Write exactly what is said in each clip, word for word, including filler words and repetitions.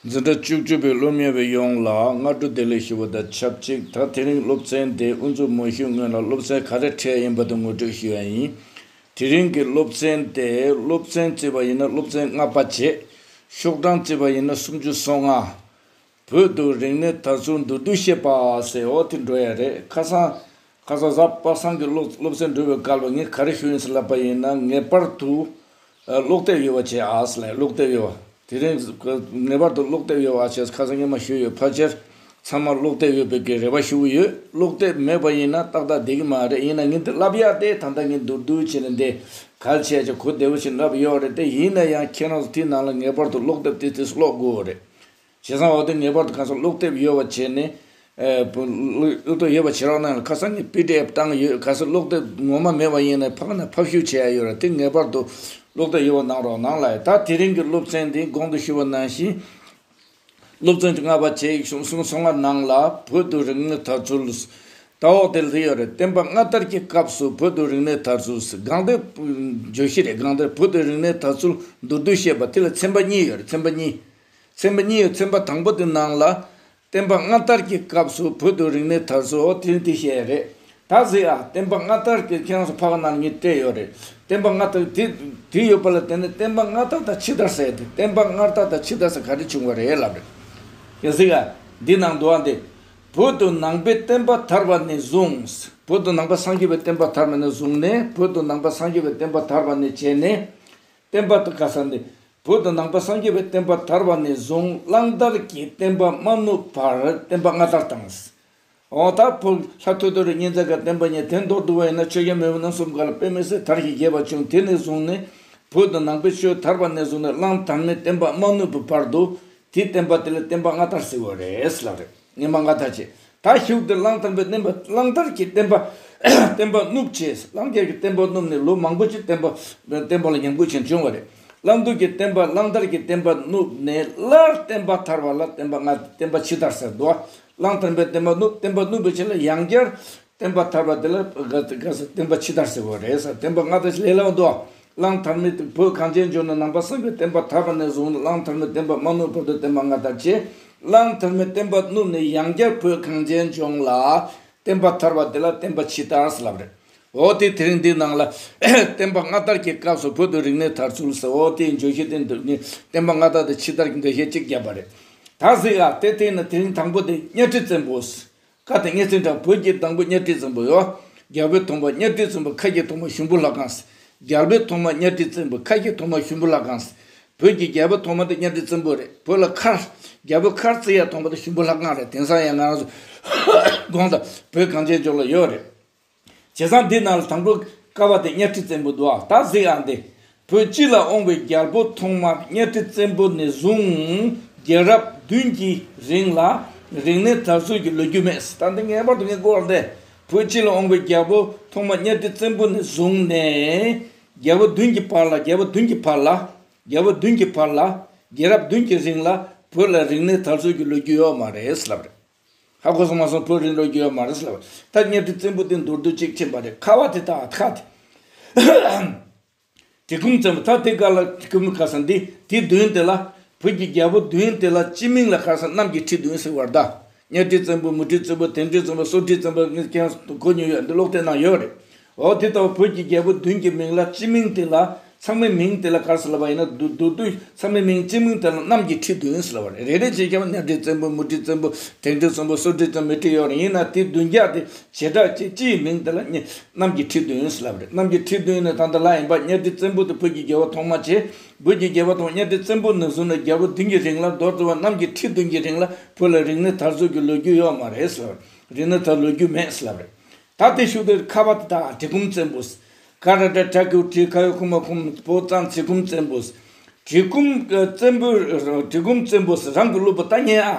འཛིན་གྲྭ་བཅུ་གཅིག་པའི་སློབ་གཉེར་བའི་ཡོངས་ལ་སྔ་དྲོ་བདེ་ལེགས་ཞུ་བ་དང་ཆབས་ཅིག་ད་དེ་རིང་སློབ་ཚན་དེ་དབུ་འཛུགས་མ་ཞུས་སྔོན་ལ་སློབ་ཚན་ག་རེ་འཕྲད་ཡིན་པ་དེ་ངོ་སྤྲོད་ཞུ་ཡ་ཡིན། དེ་རིང་གི་སློབ་ཚན་དེ་སློབ་ཚན་བརྩིས་པ་ཡིན་ན་སློབ་ཚན་ལྔ་པ་བྱས། ཤོག་གྲངས་བརྩིས་པ་ཡིན་ན་སུམ་ཅུ་སོ་ལྔ། བོད་དུ་རིག་གནས་དར་ཚུལ་མདོར་བསྡུས་བཤད་པ་ཟེར་འོ་དེ་འགྲོ་ཡ་རེད། ཁ་སང་ཁ་སང་གཟའ་པ་སངས་ཀྱི་སློབ་སློབ་ཚན་འགྲོ་བའི་སྐབས་ལ་ངས་ག་རེ་ཞུ་ཡིན་ཟེར་ལབ་པ་ཡིན་ན་ངེས་པར་དུ་ཀློག་དེབ་ཡོད་པ་བྱེད་ཨ་ཟེར་ལབ། ཀློག་དེབ་ཡོད་པ་དེ་རིང་ངེས་པར་དུ་ཀློག་དེབ་ཡོད་པ་བྱས། ཁ་སང་སྔོན་མ་ཞུས་ཡོད། ཕལ་ཆེར་ཚང་མ་ཀློག་དེབ་ཡོད་པའི་གི་རེ་བ་ཞུ་གི་ཡོད། ཀློག་དེབ་མེད་པ་ཡིན་ན་ཏག་ཏག་བསྡད་ཀྱི་མ་རེད། ཡིན་ན་ངས་འདི་ལབ་ཡ་དེ་ད་ལྟ་ངས་མདོར་བསྡུས་བྱས་ནས་འདི་གལ་ཆེ་ཆེ་གོ་བདེ་བོ་ཞིག་ལབ་ཡོད་རེད། དེ་ཡིན་ན་ཡང་ཁྱེད་རང་ཚོ་དེའི་ནང་ལ་ངེས་པར་དུ་ཀློག་དེབ་དེ་དེ་ཀློག་དགོས་རེད། བྱས་ཙང་འོ་དེ་ངེས་པར་དུ་གང་ཟག་ཀློག་དེབ་ཡོད་པ་བྱས་ནས། ཨ་བུ་ཀློག་དེབ་ཡོད་པ་བྱེད་རོགས་གནང་། ཁ་སང་ངས་པི་ཌི་ཨེཕ་བཏང་ཡོད། གལ་སྲིད་ཀློག་དེབ་ངོ་མ་མེད་པ་ཡིན་ན་ཕ་གི་ནས་ཕབ་བཤུས་བྱེད་ཡ་ཡོད་རེད། དེ་ངེས་པར་དུ་ཀློག་དེབ་ཡོད་པ་གནང་རོགས་གནང་ལ། ད་དེ་རིང་གི་སློབ་ཚན་འདི་གོང་དུ་ཞུས་པ་ནང་བཞིན་སློབ་ཚན་ལྔ་པ་བྱས་ཡིག་གཞུང་སུམ་སོ་ལྔ་ནང་ལ་བོད་དུ་རིག་གནས་དར་ཚུལ། ད་འོག་དེ་ལ་ཡོད་རེད། བསྟན་པ་སྔ་དར་གྱི་སྐབས་སུ་བོད་དུ་རིག་གནས་དར་ཚུལ། སྒང་སྟེང་བརྗོད་གཞི་རེད། སྒང་སྟེང་བོད་དུ་རིག་གནས་དར་ཚུལ་མདོར་བསྡུས་བཤད་པ་དེ་ལ་ཚན་པ་གཉིས་ཡོད་རེད། ཚན་པ་གཉིས། ཚན་པ་གཉིས་ཡོད། ཚན་པ་དང་པོ་དེ་ནང་ལ་བསྟན་པ་སྔ་དར་གྱི་སྐབས་སུ་བོད་དུ་རིག་གནས་དར་ཚུལ། འོ་དེ་རིང་དེ་བཤད་ཡ་རེད། ད་གཟིགས་ཨ། བསྟན་པ་སྔ་དར་གྱི་ཁྱེད་རང་ཚོ་ཕ་གི་ནང་ངས་སྤྲད་ཡོད་རེད། བསྟན་པ་སྔ་དར་དེ་དེ་ཡོད་པ་ལ་བརྟེན་ནས་བསྟན་པ་སྔ་དར་དང་ཕྱི་དར་ཟེར་ཏེ་བསྟན་པ་སྔ་དར་དང་ཕྱི་དར་ཟེར་ག་རེ་བྱུང་བ་རེད་ལབ་རེད། ཡ་གཟིགས་ཨ། འདི་ནང་འདུག་ཨ། འདི་བོད་དུ་ནང་པའི་བསྟན་པ་དར་བ་ནས་བཟུང་། བོད་དུ་ནང་པ་སངས་རྒྱས་པའི་བསྟན་པ་དར་བ་ནས་བཟུང་ནས། བོད་དུ་ནང་པ་སངས་རྒྱས་པའི་བསྟན་པ་དར་བ་ནས་བྱས་ནས། བསྟན་པ་དུ་ཁ་སང་འདི་བོད་དུ་ནང་པ་སངས་རྒྱས་པའི་བསྟན་པ་དར་བ་ནས་བཟུང་གླང་དར་གྱི་བསྟན་པ་མ་ནུབ་བར་བསྟན་པ་སྔ་དར་དང་། འོ་ད་བོད་ལྷ་ཐོ་ཐོ་རི་གཉན་ཚད་ཀ་བསྟན་པ་རྙེད། དེ་མདོར་བསྡུ་བ་ཡིན་ན་ཆོས་རྒྱལ་མེས་དབོན་རྣམ་གསུམ་ཀ་ལ་དཔེ་མི་སྲིད་དར་ཞིང་རྒྱས་པ་བྱུང་། དེ་ནས་བཟུང་ནས་བོད་དུ་ནང་པའི་ཆོས་དར་བ་ནས་བཟུང་ནས་གླང་དར་མའི་བསྟན་པ་མ་ནུབ་པའི་བར་དུ་དེའི་བསྟན་པ་དེ་ལ་བསྟན་པ་སྔ་དར་ཟེར་བ་རེད་ལབ་རེད། སྔོན་མ་སྔ་དར་བྱས། ད་གཞུག་དེ་གླང་དར་མའི་བསྟན་པ་གླང་དར་གྱི་བསྟན་པ་བསྟན་པ་བསྣུབས་བྱས། གླང་དར་གྱི་བསྟན་པ་བསྣུབས་ནས་ལོ་མང་པོ་ཅིག་བསྟན་པ་བསྟན་པ་ལ་ཉམས་རྒུད་ཆེན་བྱུང་བ་རེད། གླང་དར་གྱི་བསྟན་པ་གླང་དར་གྱི་བསྟན་པ་བསྣུབས་ནས་སླར་བསྟན་པ་དར་བ་ལ་བསྟན་པ་སྔ་བསྟན་པ་ཕྱི་དར་ཟེར་འདུག་གླང་དར་མའི་བསྟན་པ་བསྣུབས། བསྟན་པ་བསྣུབས་པའི་ཆེད་ལ་ཡང་བསྐྱར་བསྟན་པ་དར་བ་དེ་ལ་ག་ག་བསྟན་པ་ཕྱི་དར་ཟེར་བ་རེད་ཟེར། བསྟན་པ་སྔ་དར་ལས་སླ་བ་འདུག་གླང་དར་མའི་བོད་གངས་ཅན་ལྗོངས་ན་ནང་པ་སངས་རྒྱས་བསྟན་པ་དར་བ་ནས་བཟུང་གླང་དར་མའི་བསྟན་པ་མ་ནུབ་བར་དུ་བསྟན་པ་སྔ་དར་བྱས། གླང་དར་མའི་བསྟན་པ་བསྣུབས་ནས་ཡང་བསྐྱར་བོད་གངས་ཅན་ལྗོངས་ལ་བསྟན་པ་དར་བ་དེ་ལ་བསྟན་པ་ཕྱི་དར་ཟེར་ལབ་རེད། འོ་དེ་དེ་རིང་འདི་ནང་ལ་བསྟན་པ་སྔ་དར་གྱི་སྐབས་སུ་བོད་དུ་རིག་གནས་དར་ཚུལ་ཟེར། འོ་དེའི་བརྗོད་གཞི་དེ་འདུག་ནི་བསྟན་པ་སྔ་དར་དང་ཕྱི་དར་གྱི་འགྲེལ་བཤད་གཅིག་བརྒྱབ་པ་རེད། ད་གཟིགས་ཨ། དེ་དེ་ནི་དེ་རིང་དང་པོ་དེ་གཉའ་ཁྲི་བཙན་པོ། ཀ་དེ་གཉའ་ཁྲི་འདྲ། བོད་ཀྱི་དང་པོ་གཉའ་ཁྲི་བཙན་པོ་ཡོད། རྒྱལ་པོའི་ཐོག་མ་གཉའ་ཁྲི་བཙན་པོ། ཁ་གྱའི་ཐོག་མ་ཞུམ་བུ་ལྷ་ཁང་། རྒྱལ་པོའི་ཐོག་མ་གཉའ་ཁྲི་བཙན་པོ། ཁ་གྱའི་ཐོག་མ་ཞུམ་བུ་ལྷ་ཁང་། བོད་ཀྱི་རྒྱལ་པོ་ཐོག་མ་དེ་གཉའ་ཁྲི་བཙན་པོ་རེད། བོད་ལ་མཁར། རྒྱལ་པོ་མཁར་བརྩིགས་ཡ་ཐོག་མ་དེ་ཞུམ་བུ་ལྷ་ཁང་རེད། དེང་སང་ཡང་ང་རང་ཚོ་དགོངས་དག་བོད་གངས་ཅན་ལྗོངས་ལ་ཡོད་རེད། བྱས་ཙང་འདི་ནང་ལ་དང་པོ་ཀ་བ་དེ་གཉའ་ཁྲི་བཙན་པོ་འདུག་ཨ། ད་གཟིགས་ཨ། འདི་བོད་སྤྱི་ལ་དབང་བའི་རྒྱལ་པོ་ཐོག་མ་གཉའ་ཁྲི་བཙན་པོ་ནས་བཟུང་རྒྱལ་རབས་བདུན་གྱི་རིང་ལ་རིག་གནས་དར་ཚུལ་གྱི་ལོ་རྒྱུས་མེད། ད་འདི་ངེས་པར་དུ་ངས་གོ་བར་འདི། བོད་སྤྱི་ལ་དབང་བའི་རྒྱལ་པོ་ཐོག་མ་གཉའ་ཁྲི་བཙན་པོ་ནས་བཟུང་ནས་རྒྱལ་པོ་བདུན་གྱི་བར་ལ། རྒྱལ་པོ་བདུན་གྱི་བར་ལ། རྒྱལ་པོ་བདུན་གྱི་བར་ལ། རྒྱལ་རབས་བདུན་གྱི་རིང་ལ་བོད་ལ་རིག་གནས་དར་ཚུལ་གྱི་ལོ་རྒྱུས་ཡོད་མ་རེད་ལབ་རེད། ཧ་གོ་སོང་མ་སོང་། བོད་རིག་གནས་ལོ་རྒྱུས་ཡོད་མ་རེད་ལབ་རེད། ད་གཉའ་ཁྲི་བཙན་པོ་དེ་མདོར་བསྡུས་གཅིག་ཕྱིན་པ་རེད། ཁ་བ་དེ་དག་ཁ་དེ། གྲི་གུམ་བཙན་པོ། ད་དེ་ག་ལ་གྲི་གུམ་ག་ས་འདི་དེ་བདུན་དེ་ལ། བོད་ཀྱི་རྒྱལ་པོ་བདུན་དེ་ལ་སྤྱི་མིང་ལ་ག་ས་གནམ་གྱི་ཁྲི་བདུན་ཟེར་བ་རེད་ད། གཉའ་ཁྲི་བཙན་པོ། མུ་ཁྲི་བཙན་པོ། དན་ཁྲི་བཙན་པོ། སོར་ཁྲི་བཙན་པོ། ངས་ཁྱེད་རང་གོ་མྱོང་ཡོད། འདི་ཀློག་དེབ་ནང་ཡོད་རེད། འོ་དེ་ལྟ་བུ་བོད་ཀྱི་རྒྱལ་པོ་བདུན་གྱི་མིང་ལ་སྤྱི་མིང་དེ་ལ། ཚང་མའི་མིང་དེ་ལ་ག་རེ་ཟེར་ལབ་པ་ཡིན་ན། མདོར་མདོར་བསྡུས་ཚང་མའི་མིང་སྤྱི་མིང་དེ་ལ་གནམ་གྱི་ཁྲི་བདུན་ཟེར་ལབ་པ་རེད། རེ་རེ་བྱས་ཀྱང་གཉའ་ཁྲི་བཙན་པོ། མུ་ཁྲི་བཙན་པོ། དན་ཁྲི་བཙན་པོ། སོར་ཁྲི་བཙན་པོ། མེ་ཁྲི་ཡོད་རེད། ཡིན་ན་དེ་བདུན་བརྒྱ་དེ་བྱེ་བྲག་ཅིག་སྤྱིའི་མིང་དེ་ལ་གནམ་གྱི་ཁྲི་བདུན་ཟེར་ལབ་པ་རེད། གནམ་གྱི་ཁྲི་བདུན་ནི་ད་ལྟ་ལ་ཡིན་པ་གཉའ་ཁྲི་བཙན་པོ་དེ་བོད་ཀྱི་རྒྱལ་པོ་ཐོག་མ་བྱས། བོད་ཀྱི་རྒྱལ་པོ་ཐོག་མ་གཉའ་ཁྲི་བཙན་པོ་ནས་བཟུང་ནས་རྒྱལ་པོ་བདུན་གྱི་རིང་ལ། མདོར་བསྡུ་བ་གནམ་གྱི་ཁྲི་བདུན་གྱི་རིང་ལ་བོད་ལ་རིག་གནས་དར་ཚུལ་གྱི་ལོ་རྒྱུས་ཡོད་མ་རེད་ཟེར་ལབ་པ་རེད། རིག་གནས་དར་ལོ་རྒྱུས་མེད་ཟེར་ལབ་པ་རེད། ད་དེ་ཤུགས་དེར་ཁ་བ་དེ་དག་གྲི་གུམ་བཙན་པོ། ཀ་ར་བཏགས་གྲ་གི་གུ་གྲི། ཁ་ཡ་གུ་མ་གུམ། བོ་ཙ་ཚ་གུམ་བཙན་པོ། གྲི་གུམ་བཙན་པོ། གྲི་གུམ་བཙན་པོ་ཟེར་རང་གི་ལུགས་པ་ལྟར་ཉན་ཨ།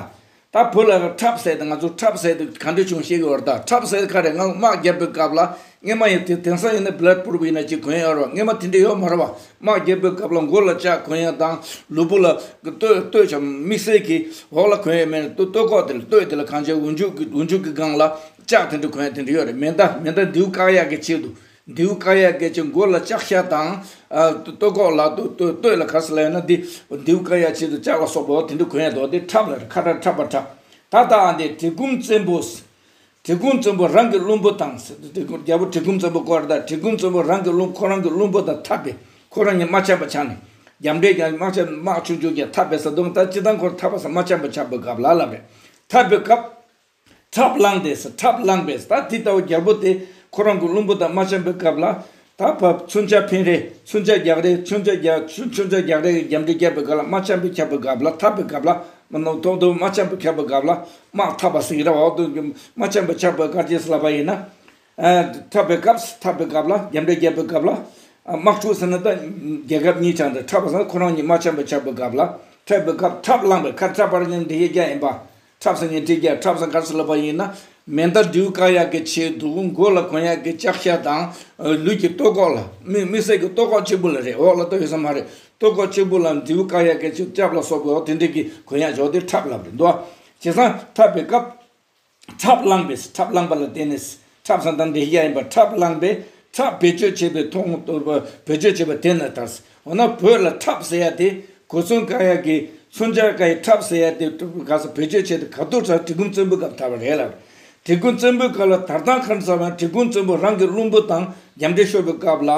ད་བོད་ལ་ཁྲབ་ཟེར་ཏེ། ང་ཚོ་ཁྲབ་ཟེར་ཏེ་ག་འདྲ་བྱུང་ཤེས་ཀྱི་ཡོད་རེད། ད་ཁྲབ་ཟེར་ག་རེ། ང་དམག་རྒྱབ་པའི་སྐབས་ལ་སྔོན་མ་ཡིན་དེ། དེང་སང་ཡིན་ན་བི་ལེཊ་པུ་རུབ་ཡིན་ན་ཅིག་གོན་ཡོད་རེད། སྔོན་མ་དེ་འདྲ་ཡོད་མ་རེད་པ། དམག་རྒྱབ་པའི་སྐབས་ལ་མགོ་ལ་ལྕགས་གོན་ཡ་དང་། ལུས་པོ་ལ་སྟོད་སྟོད་ཆ་དམིགས་བསལ་གྱི་འོག་ལ་གོན་ཡ་མེད་ན། སྟོད་སྟོད་ཁོག་དེ་ལ། སྟོད་དེ་ལ་གང་བྱས་འུ་འཇུག་གི་འུ་འཇུག་གི་སྒང་ལ་ལྕགས་དེ་འདྲ་གོན་ཡ་དེ་འདྲ་ཡོད་རེད། མེ་མདའ་མེ་མདའ་མདེའུ་བཀག་ཡག་གི་ཆེད་དུ། མདེའུ་བཀར་ཡག་གི་ཆེད་མགོ་ལ་ལྕགས་ཤ་དང་། ཨ་ལྟོ་ལྟོ་ཁོག་ལ་ལྟོ་ལྟོ་ལྟོད་ལ་ག་རེ་ཟེར་ལབ་ཡོད་ན་འདི། མདེའུ་བཀར་ཡག་ཆེད་དུ་ལྕགས་ལ་སོགས་པ་འོ་དེ་འདྲ་གོན་ཡག་འདུག་དེ་ཁྲབ་ལབ་རེད། ཁ་ཁྲབ་ཁྲབ་པ་ཁྲབ། ད་ལྟ་ཨ་འདི་གྲི་གུམ་བཙན་པོ། གྲི་གུམ་བཙན་པོ་རང་གི་བློན་པོ་དང་། གྲི་གུམ་རྒྱལ་པོ་གྲི་གུམ་བཙན་པོ་སྐོར་ད་གྲི་གུམ་བཙན་པོ་རང་གི་བློན་ཁོ་རང་གི་བློན་པོ་དང་འཐབ་པས་ཁོ་རང་གཉིས་མ་འཆམ་པ་ཆགས་ནས། རྒྱབ་འདྲེ་ཀྱང་མ་འཆམ། དམག་ཆུང་ཆུང་ཀྱང་འཐབ་པས་ཟེར་དུས་ད་སྤྱིར་བཏང་ཁོ་འཐབ་པ་ས་མ་འཆམ་པ་ཆགས་པའི་སྐབས་ལ་ལབ་རེད། འཐབ་པའི་སྐབས། ཁྲབ་བླངས་ཏེ་ཟེར། ཁྲབ་བླངས་པས་ད་དེ་ལྟ་བུ་རྒྱལ་པོ་དེ་ཁོ་རང་གི་བློན་པོ་དང་མ་འཆམ་པའི་སྐབས་ལ། ད་བབ་མཚོན་ཆ་འཕེན་རེས། མཚོན་ཆ་རྒྱག་རེས། མཚོན་ཆ་རྒྱག་མཚོན་མཚོན་ཆ་རྒྱག་རེས་ཀྱི་རྒྱབ་འདྲེ་རྒྱབ་པའི་སྐབས་ལ་མ་འཆམ་པའི་ཁྱབ་པའི་སྐབས་ལ། འཐབ་པའི་སྐབས་ལ་མ་ནོར་ཐོག་ཏུ་མ་འཆམ་པའི་ཁྱབ་པའི་སྐབས་ལ་དམག་འཐབ་པ་ཟེར་གྱི་རེད་བ། འོ་དུ་མ་འཆམ་པའི་ཁྱབ་པའི་སྐབས་ཅེས་ལབ་པ་ཡིན་ན། ཨ་འཐབ་པའི་སྐབས། འཐབ་པའི་སྐབས་ལ་རྒྱབ་འདྲེ་རྒྱབ་པའི་སྐབས་ལ། ཨ་དམག་འཁྲུག་ཟེར་ན་ད་རྒྱལ་ཁབ་གཉིས་ཆགས་འདུག་འཐབ་པ་ཟེར་ན་ཁོ་རང་གཉིས་མ་འཆམ་པའི་ཁྱབ་པའི་སྐབས་ལ། འཐབ་པའི་སྐབས་ཁྲབ་བླངས་པའི་ཁ་ཁྲབ་པར་ཉན་དེ་ཡེ་རྒྱ་ཡིན་པ། ཁྲབ་ཟེར་ཉན་དེ་རྒྱ། ཁྲབ་ཟེར་ག་རེ་ཟེར་ལབ་པ་ཡིན་ན། མེ་མདའ་མདེའུ་བཀར་ཡག་གི་ཆེད་དུ་མགོ་ལ་གོན་ཡག་གི་ལྕགས་ཤ་དང་། ལུས་ཀྱི་ལྟོ་ཁོག་ལ་མི་མི་སེར་གྱི་ལྟོ་ཁོག་གཅིག་པུ་ལ་རེད། འོག་ལ་ལྟོ་ཡོད་ས་མ་རེད། ལྟོ་ཁོག་གཅིག་པུ་ལ་མདེའུ་བཀར་ཡག་གི་ཆེད་དུ་ལྕགས་ལ་སོགས་པའི་འོ་དེ་འདྲ་གི་གོན་ཡག་འཇོག་དེ་ཁྲབ་ལབ་རེད་འདུག་བྱས་ཙང་འཐབ་པའི་སྐབས། ཁྲབ་བླངས་པས། ཁྲབ་བླངས་པ་ལ་བརྟེན་ནས། ཁྲབ་ཟེར་དང་འདི་ཡ་ཡིན་པ། ཁྲབ་བླངས་པས་ཁྲབ་བེད་སྤྱོད་བྱས་པའི་མཐོང་། བེད་སྤྱོད་བྱས་པ་དེ་ན་ཐར། འོ་ན་བོད་ལ་ཁྲབ་ཟེར་ཡ་དེ་གོས་མཚོན་བཀར་ཡ་གི་མཚོན་ཆ་བཀར་ཡ་ཁྲབ་ཟེར་ཡ་དེ་ག་ས་བེད་སྤྱོད་བྱས་ཏེ་ག་དུས་ཚར་གྲི་གུམ་བཙན་པོའི་སྐབས་ཐར་བ་རེད་ལ། གྲི་གུམ་བཙན་པོའི་སྐབས་ལ་དར་ཐང་ཁར་ཚར་བ་གྲི་གུམ་བཙན་པོ་རང་གི་བློན་པོ་དང་རྒྱབ་འདྲེ་ཤོར་བའི་སྐབས་ལ་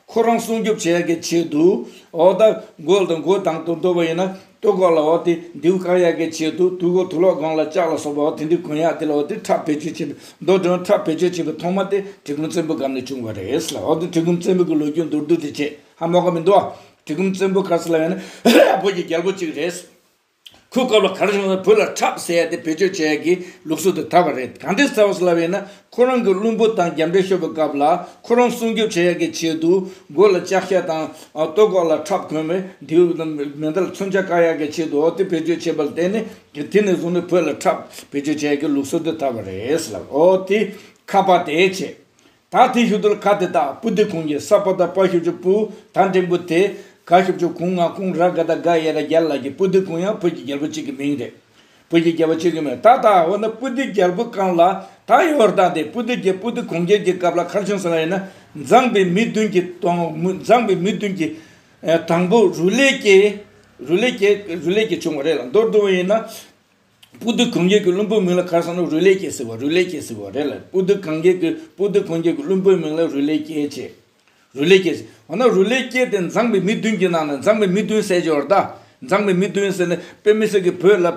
ཁོ་རང་སྲུང་སྐྱོབ་བྱེད་ཡ་གི་ཆེད་དུ། འོ་ད་མགོ་དང་མགོ་དང་དུ་འདོགས་པ་ཡིན་ན། ལྟོ་ཁོག་ལ་འོ་དེ་མདེའུ་བཀར་ཡག་གི་ཆེད་དུ་དུག་གོ་དུག་ལོག་སྒང་ལ་ལྕགས་ལ་སོགས་པ་འོ་དེ་འདྲའི་གོན་ཡག་དེ་ལ་འོ་དེ་ཁྲབ་བེད་སྤྱོད་བྱེད་པའི། མདོ་དོན་ཁྲབ་བེད་སྤྱོད་བྱེད་པའི་ཐོག་མ་དེ་གྲི་གུམ་བཙན་པོའི་སྐབས་ནས་བྱུང་བ་རེད་ལ། འོ་དེ་གྲི་གུམ་བཙན་པོ་གི་ལོ་རྒྱུས་མདོར་བསྡུས་དེ་བྱས་ཧ་མ་གོ་མི་འདུག་ཨ། གྲི་གུམ་བཙན་པོ་ག་རེ་ཟེར་ལབ་ཡ་ན་བོད་ཀྱི་རྒྱལ་པོ་གཅིག་རེད། ཁོའི་སྐབས་ལ་ག་རེ་བྱུང་ན་བོད་ལ་ཁྲབ་ཟེར་ཡ་དེ་བེད་སྤྱོད་བྱེད་ཡ་གི་ལུགས་སྲོལ་དེ་དར་བ་རེད། གང་འདྲས་དར་བ་ཟེར་ལབ་ཡ་ན། ཁོ་རང་གི་བློན་པོ་དང་རྒྱབ་འདྲེ་ཤོར་བའི་སྐབས་ལ་ཁོ་རང་སྲུང་སྐྱོབ་བྱེད་ཡག་གི་ཆེད་དུ་མགོ་ལ་ལྕགས་ཤ་དང་ལྟོ་ཁོག་ལ་ཁྲབ་གོན་པའི་མདེའུ་མེ་མདའ་ལ་མཚོན་ཆ་བཀར་ཡག་གི་ཆེད་དུ་འོ་དེ་བེད་སྤྱོད་བྱས་པ་ལ་བརྟེན་ནས་དེ་ནས་བཟུང་ནས་བོད་ལ་ཁྲབ་བེད་སྤྱོད་བྱེད་ཡག་གི་ལུགས་སྲོལ་དེ་དར་བ་རེད་ཟེར་ལབ། འོ་དེ་ཁ་པ་དེ་བྱས། ད་དེའི་ཤུལ་དུ་ག་དེ་དག་པུ་ཏི་གུང་གི་ས་པ་ད་པ་ཞབས་ཀྱུ་པུ་ད་འགྲེང་བུ་དེ་ག་ཞབས་ཀྱུ་གུང་ང་གུང་ར་ག་ད་ག་ཡ་ར་རྒྱ་ལ་གི་པུ་ཏི་གུང་ཡང་བོད་ཀྱི་རྒྱལ་པོ་གཅིག་གི་མིང་རེད། བོད་ཀྱི་རྒྱལ་པོ་གཅིག་གི་མིང་ད་ད་འོ་ན་པུ་ཏི་རྒྱལ་པོ་གང་ལ་ད་ཡོར་ད་དེ་པུ་ཏི་རྒྱལ་པུ་ཏི་གུང་རྒྱལ་གྱི་སྐབས་ལ་ག་རེ་བྱུང་ཟེར་ལབ་ཡིན་ན། མཛངས་པའི་མི་བདུན་གྱི་དང་མི་མཛངས་པའི་མི་བདུན་གྱི་ཨ་དང་པོ་རུ་ལེ་ཀེ། རུ་ལེ་ཀེ་རུ་ལེ་ཀེ་བྱུང་བ་རེད་ལ། མདོར་བསྡུ་བ་ཡིན་ན། པུ་ཏི་གུང་རྒྱལ་གྱི་བློན་པོའི་མིང་ལ་ག་རེ་ཟེར་ན་རུ་ལེ་ཀེ་ཟེར་བ། རུ་ལེ་ཀེ་ཟེར་བ་རེད་ལ། པུ་ཏི་གུང་རྒྱལ་གྱི་པུ་ཏི་གུང་རྒྱལ་གྱི་བློན་པོའི་མིང་ལ་རུ་ལེ་ཀེ་བྱས། རུ་ལེ་ཀེ་ཟེར། འོ་ན་རུ་ལེ་ཀེ་དེ་མཛངས་པའི་མི་བདུན་གྱི་ནང་ནས་མཛངས་པའི་མི་བདུན་ཟེར་གྱི་ཡོད་རེད་ད། མཛངས་པའི་མི་བདུན་ཟེར་ནས་དཔེ་མི་སྲིད་ཀྱི་བོད་ལ་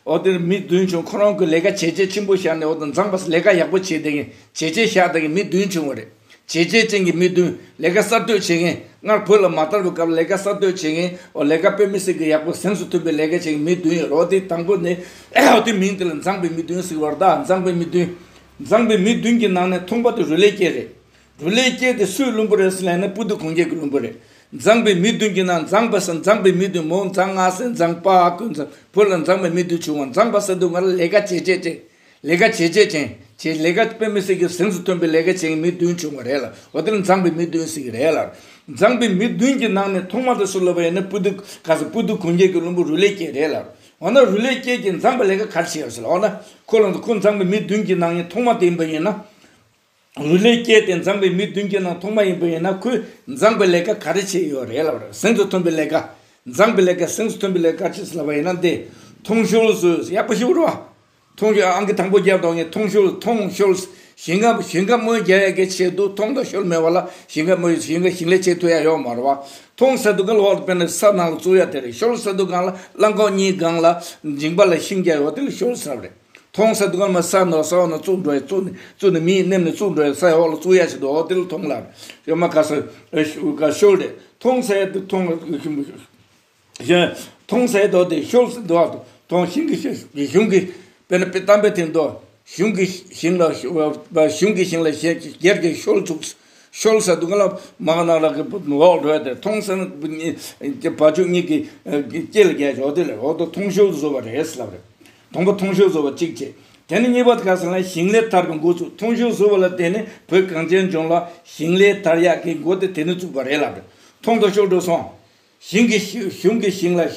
འོ་དེར་མི་བདུན་བྱུང་། ཁོ་རང་གི་ལས་ཀ་བྱས་རྗེས་ཆེན་པོ་བཞག་ནས་འོ་ད་མཛངས་པ་ལས་ཀ་ཡག་པོ་བྱས་བསྡད་མཁན་བྱས་རྗེས་བཞག་བསྡད་མཁན་མི་བདུན་བྱུང་བ་རེད། བྱས་རྗེས་ཅན་གྱི་མི་བདུན། ལས་ཀ་གསར་གཏོད་བྱེད་མཁན། སྔར་བོད་ལ་མ་དར་བའི་སྐབས་ལ་ལས་ཀ་གསར་གཏོད་བྱེད་མཁན། འོ་ལས་ཀ་དཔེ་མི་སྲིད་ཀྱི་ཡག་པོ་གཟེངས་སུ་ཐོན་པའི་ལས་ཀ་བྱེད་མཁན་མི་བདུན་ཡོད་རེད། འོ་དེ་དང་པོ་ནས་འོ་དེ་མིང་དེ་ལ་མཛངས་པའི་མི་བདུན་ཟེར་བ་རེད་ད། མཛངས་པའི་མི་བདུན། མཛངས་པའི་མི་བདུན་གྱི་ནང་ནས་ཐོག་མ་དེ་རུ་ལེ་ཀེ་རེད། རུ་ལེ་ཀེ་དེ་སུའི་བློན་པོ་རེད་ཟེར་ལབ་ན་པུ་ཏི་གུང་རྒྱལ་གྱི་བློན་པོ་རེད། མཛངས་པའི་མི་བདུན་གྱི་ནང་མཛངས་པ་ཟེར་མཛངས་པའི་མི་བདུན་མོ་མཛངས་ང་ཟེར་མཛངས་པ་ཀུན་མཛངས་བོད་ལ་མཛངས་པའི་མི་བདུན་བྱུང་བ། མཛངས་པ་ཟེར་དུས་ང་ལ་ལས་ཀ་བྱས་རྗེས་ཅན། ལས་ཀ་བྱས་རྗེས་ཅན། བྱས་ལས་ཀ་དཔེ་མི་སྲིད་ཀྱི་གཟེངས་སུ་ཐོན་པའི་ལས་ཀ་བྱེད་མཁན་མི་བདུན་བྱུང་བ་རེད་ལ། འོ་དེ་ལ་མཛངས་པའི་མི་བདུན་ཟེར་གྱི་རེད་ལ། མཛངས་པའི་མི་བདུན་གྱི་ནང་ནས་ཐོག་མ་དེ་སུ་ལབ་པ་ཡིན་ན་པུ་ཏི་ག་ས་པུ་ཏི་གུང་རྒྱལ་གྱི་བློན་པོ་རུ་ལེ་ཀེ་རེད་ལ། འོ་ན་རུ་ལེ་ཀེ་གྱིས་མཛངས་པའི་ལས་ཀ་ག་རེ་བྱས་ཡོད་ཟེར་ལ། འོ་ན་ཁོ་ལ་ཁོ་མཛངས་པའི་མི་བདུན་གྱི་ནང་ནས་ཐོག་མ་དེ་ཡིན་པ་ཡིན་ན། རུ་ལེ་ཀེ་དེ་མཛངས་པའི་མི་བདུན་གྱི་ནང་ཐོག་མ་ཡིན་པ་ཡིན་ན་ཁོས་མཛངས་པའི་ལས་ཀ་ག་རེ་བྱས་ཡོད་རེད་ལབ་རེད། གཟེངས་སུ་ཐོན་པའི་ལས་ཀ། མཛངས་པའི་ལས་ཀ་གཟེངས་སུ་ཐོན་པའི་ལས་ཀ་ཅི་ཟེར་ལབ་པ་ཡིན་ན་འདི། ཐོང་ཤོལ་བཟོས། ཡག་པོ་ཞིག་རེད་བ། ཐོང་ཤོལ་ཨང་ཀི་དང་པོ་རྒྱབ་དང་ངས་ཐོང་ཤོལ་ཐོང་ཤོལ། ཞིང་ཁ་ཞིང་ཁ་རྨོ་རྒྱག་ཡག་གི་ཆེད་དུ་ཐོང་དང་ཤོལ་མེད་པ་ལ་ཞིང་ཁ་རྨོ་ཞིང་ཁ་ཞིང་ལས་བྱེད་ཐུབ་ཡག་ཡོད་མ་རེད་བ། ཐོང་ཟེར་དུས་ག་ལ་འོག་ཏུ་དཔེར་ན་ས་ནང་ལ་བཙུགས་ཡག་དེ་རེད། ཤོལ་ཟེར་དུས་གང་ལ་གླང་གོག་གཉིས་སྒང་ལ་མཇིང་པ་ལ་ཤིང་རྒྱག་ཡོད་དེ་ལ་ཤོལ་ཟེར་བ་རེད། ཐོང་ཟེར་དུས་གང་ལ་མ་ས་ནང་ས་འོག་ན་བཙུགས་འགྲོ་ཡག་བཙུགས་ནས་བཙུགས་ནས་མིའི་མནན་ནས་བཙུགས་འགྲོ་ཡག་ས་འོག་ལ་བཙུགས་ཡག་ཞིག་འདུག་འོ་དེ་ལ་ཐོང་ལ། ཡོད་མ་ག་ས་ཤོལ་རེད། ཐོང་ཟེར་དུས་ཐོང་གཞན། ཐོང་ཟེར་དོ་དེ་ཤོལ་ཟེར་དོ། ཐོང་ཞིང་གི་གཞུང་གི་དཔེར་ན་དཔེ་གཏམ་དཔེ་དེ་འདོ། གཞུང་གི་ཞིང་ལ་གཞུང་གི་ཞིང་ལ་སྒེར་གྱི་ཤོལ་བཙུགས། ཤོལ་ཟེར་དུས་ག་ལ་མ་ག་ན་ལ་གི་འོག་འགྲོ་ཡག་དེ། ཐོང་ཟེར་ན་བ་ཕྱུགས་གཉིས་ཀྱི་སྐེ་ལ་རྒྱག་ཡག་དེ་ལ་འོག་ཏུ་ཐོང་ཤོལ་བཟོ་བ་རེད་ཟེར་ལབ་རེད། དང་པོ་ཐོང་ཤོལ་བཟོ་བ་གཅིག་བྱས། དེ་ནས་གཉིས་པ་དེ་ག་ཟེར་ན་ཞིང་ལས་དར་བའི་འགོ་བཙུགས། ཐོང་ཤོལ་བཟོ་བ་ལ་བརྟེན་ནས་བོད་གངས་ཅན་ལྗོངས་ལ་ཞིང་ལས་དར་ཡག་གི་འགོ་དེ་དེ་ནས་བཙུགས་པ་རེད་ལབ་རེད། ཐོང་དང་ཤོལ་འགྲོ་སོང་། ཞིང་གི་གཞུང་གི་ཞིང་ལ།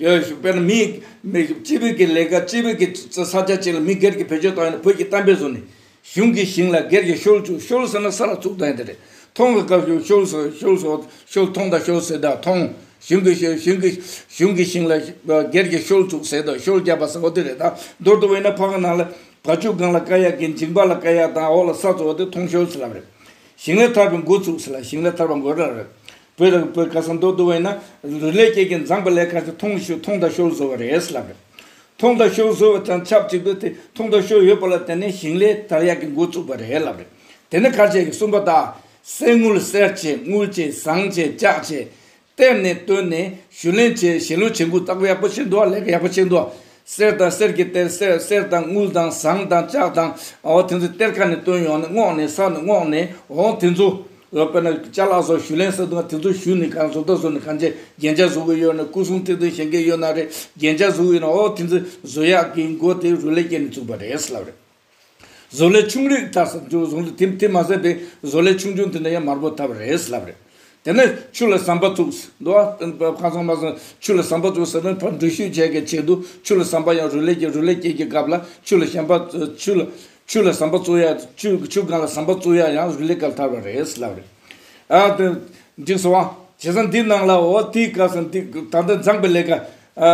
དཔེར་ན་མི་མི་སྤྱི་པའི་གི་ལས་ཀ་སྤྱི་པའི་གི་ས་ཆ་ཅིག་ལ་མི་སྒེར་གྱི་བེད་སྤྱོད་བཏང་ཡོད་ན་བོད་ཀྱི་གཏམ་དཔེ་བཟོ་ནས་གཞུང་གི་ཞིང་ལ་སྒེར་གྱི་ཤོལ་བཙུགས། ཤོལ་ཟེར་ན་ས་ལ་བཙུགས་བཏང་ཡག་དེ་རེད། ཐོང་གི་སྐབས་སུ་ཤོལ་ཟེར། ཤོལ་ཟེར། ཤོལ། ཐོང་དང་ཤོལ་ཟེར། ད་ཐོང་། གཞུང་གི་ཤོལ། གཞུང་གི། གཞུང་གི་ཤིང་ལ་སྒེར་གྱི་ཤོལ་བཙུགས་ཟེར། ད་ཤོལ་བརྒྱབ་པ་ཟེར་བ་དེ་རེད། ད་མདོར་བསྡུ་བས་ན་ཕ་གི་ནང་ལ་བ་ཕྱུགས་སྒང་ལ་བཀལ་ཡག་གི་མཇིང་པ་ལ་བཀལ་ཡག་དང་འོག་ལ་ས་བཙུགས་པ་དེ་ཐོང་ཤོལ་ཟེར་ལབ་རེད། ཞིང་ལས་ཐར་པའི་འགོ་བཙུགས་ཟེར་ལ། ཞིང་ལས་ཐར་པ་འགོ་ར་རེད། བོད་ལ་བོད་ཁ་སང་མདོར་བསྡུ་བས་ན་རུ་ལས་སྐྱེས་ཀྱི་མཛངས་པ་ལས་ཀ་ཅིག་ཐོང་ཤོལ། ཐོང་དང་ཤོལ་བཟོ་བ་རེད་ཟེར་ལབ་རེད། ཐོང་དང་ཤོལ་བཟོ་བ་དང་ཆབས་ཅིག་ཏུ་དེ་ཐོང་དང་ཤོལ་ཡོད་པ་ལ་བརྟེན་ནས་ཞིང་ལས་དར་ཡག་གི་འགོ་བཙུགས་པ་རེད་ལབ་རེད། དེ་ནས་ཁ་ཆེ་གི་གསུམ་པ་དག། གསེར་དངུལ། གསེར་བྱས། དངུལ་བྱས། ཟངས་བྱས། ལྕགས་བྱས། གཏེར་ནས་བཏོན་ནས་ཞུ་ལེན་བྱས། ཞལ་ལུང་བྱེད་དགོས། ལྟ་བ་ཡག་པོ་བྱེད་འདུག་བ། ལས་ཀ་ཡག་པོ་བྱེད་འདུག་བ། གསེར་དང་གསེར་གྱི་གཏེར། གསེར། གསེར་དང་དངུལ་དང་ཟངས་དང་ལྕགས་དང་། འོ་དེ་ཚོ་གཏེར་ཁ་ནས་བཏོན་ཡོང་ནས་བསྔོགས་ནས་ས་ནས་བསྔོགས་ནས། འོ་དེ་ཚོ། འོ་དཔེར་ན་ཅ་ལག་སོགས་ཞུ་ལེན་ཟེར་འདུག་བ། དེ་ཚོ་ཞུས་ནས་གང་བཟོ་ལྟ་བཟོ་ནས་གང་བྱས། རྒྱན་ཆ་བཟོ་གི་ཡོད་ན། སྐུ་གསུང་ཐུགས་དང་གཞན་གྱི་ཡོད་ན་རེད། རྒྱན་ཆ་བཟོ་གི་ཡོད་ན། འོ་དེ་ཚོ་བཟོ་ཡག་གི་འགོ་དེ་རུ་ལས་སྐྱེས་ནས་བཙུགས་པ་རེད་ཟེར་ལབ་རེད། བཟོ་ལས་ཆུང་རིགས་ལྟར་ཟེར་འདུག་བཟོ་ལས་དེ་དེ་མ་ཟད་པའི་བཟོ་ལས་ཆུང་ཆུང་དེ་འདྲ་ཡང་མང་པོ་ཐོབ་པ་རེད་ཟེར་ལབ་རེད། དེ་ནས་ཆུ་ལ་ཟམ་པ་བཙུགས་འདུག་བ། ཁ་སང་མ་སོང་། ཆུ་ལ་ཟམ་པ་བཙུགས་ཟེར་ན་ཕར་འགྲུལ་བཞུད་བྱེད་ཀྱི་ཆེད་དུ་ཆུ་ལ་ཟམ་པ་ཡང་རུ་ལས་ཀྱི་རུ་ལས་སྐྱེས་ཀྱི་སྐབས་ལ་ཆུ་ལ་ཟམ་པ། ཆུ་ལ། ཆུ་ལ་ཟམ་པ་བཙུགས་ཡ། ཆུ་ཆུ་སྒང་ལ་ཟམ་པ་བཙུགས་ཡ་ཡང་རུ་ལས་སྐབས་ཐར་བ་རེད་ཟེར་ལབ་རེད། ཨ་དེ་འགྲིག་སོང་བ། བྱས་ཙང་འདི་ནང་ལ་འོ་དེའི་སྐབས་སུ་འདི་ད་ལྟ་མཛངས་པའི་ལས་ཀ། ཨ་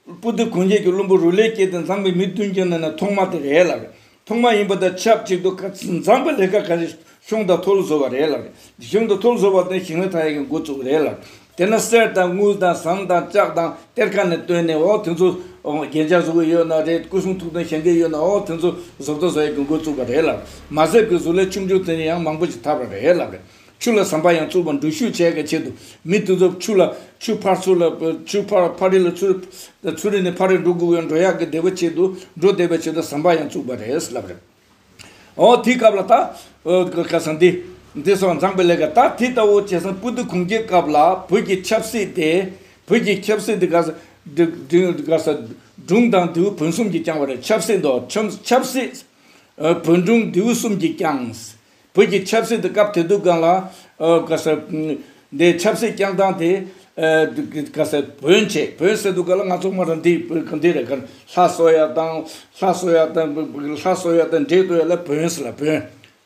སྤུ་གྲི་གུང་རྒྱལ་གྱི་བློན་པོ་རུ་ལས་སྐྱེས་ཏེ་མཛངས་པའི་མི་བདུན་གྱི་ནང་ན་ཐོག་མ་དེ་རེད་ལབ་རེད། ཐོག་མ་ཡིན་པ་དང་ཆབས་ཅིག་ཏུ་མཛངས་པའི་ལས་ཀ་ག་རེ་ཤོང་དང་ཐོལ་བཟོ་བ་རེད་ལབ་རེད། ཤོང་དང་ཐོལ་བཟོ་བ་དེ་ཞིང་ལས་ཐར་ཡག་གི་འགོ་བཙུགས་རེད་ལབ་རེད། དེ་ན་གསེར་དང་དངུལ་དང་ཟངས་དང་ལྕགས་དང་གཏེར་ཁ་ནས་བཏོན་ནས། འོ་དེ་ཚོ་རྒྱན་ཆ་བཟོ་གི་ཡོད་ན་རེད། སྐུ་གསུང་ཐུགས་དང་གཞན་གྱི་ཡོད་ན། འོ་དེ་ཚོ་བཟོ་ལྟ་བཟོ་ཡག་གི་འགོ་བཙུགས་པ་རེད་ལབ་རེད། མ་ཟད་པའི་བཟོ་ལས་ཆུང་ཆུང་དེ་ནས་ཡང་མང་པོ་ཞིག་ཐར་བ་རེད་ལབ་རེད། ཆུ་ལ་ཟམ་པ་ཡང་བཙུགས་པ། འགྲུལ་བཞུད་བྱེད་ཀྱི་ཆེད་དུ་མི་དེ་ཚོ་ཆུ་ལ་ཆུ་ཕར་ཚུར་ལ་ཆུ་ཕར་ཕ་རི་ལ་ཚུར་ཚུར་རི་ནས་ཕ་རི་འགྲོ་དགོས་ཀྱི་འགྲོ་ཡག་གི་བདེ་བ་ཆེད་དུ་འགྲོ་བདེ་བའི་ཆེད་དུ་ཟམ་པ་ཡང་བཙུགས་པ་རེད་ལབ་རེད། འོ་དེའི་སྐབས་ལ་ད་ག་ས་འདི་འདི་སོང་མཛངས་པའི་ལས་ཀ་ད་དེ་ལྟ་བུ་བྱས་ཙང་སྤུ་གྲི་གུང་རྒྱལ་སྐབས་ལ་བོད་ཀྱི་ཆབ་སྲིད་དེ་བོད་ཀྱི་ཆབ་སྲིད་དེ་ག་ས་འབྲི་འབྲི་ག་ས་སྒྲུང་དང་ལྡེའུ་བོན་གསུམ་གྱིས་བསྐྱངས་པ་རེད། ཆབ་སྲིད་དོ་ཆབ་ཆབ་སྲིད་བོན་སྒྲུང་ལྡེའུ་གསུམ་གྱིས་བསྐྱངས། བོད་ཀྱི་ཆབ་སྲིད་དེ་སྐབས་དེ་དུས་སྒང་ལ་ཨ་ག་ས་འདི་ཆབ་སྲིད་བསྐྱངས་སྟངས་དེ་ཨ་ག་ས་བོན་བྱས། བོན་ཟེར་དུས་སྒང་ལ་ང་ཚོ་མ་ར་འདི་འདི་རེད། ག་ལྷ་གསོལ་ཡ་དང་ལྷ་གསོལ་ཡ་དང་ལྷ་གསོལ་ཡ་དང་འདྲེ་གཏུག་ཡ་ལ་བོན་ཟེར་ལ། བོན་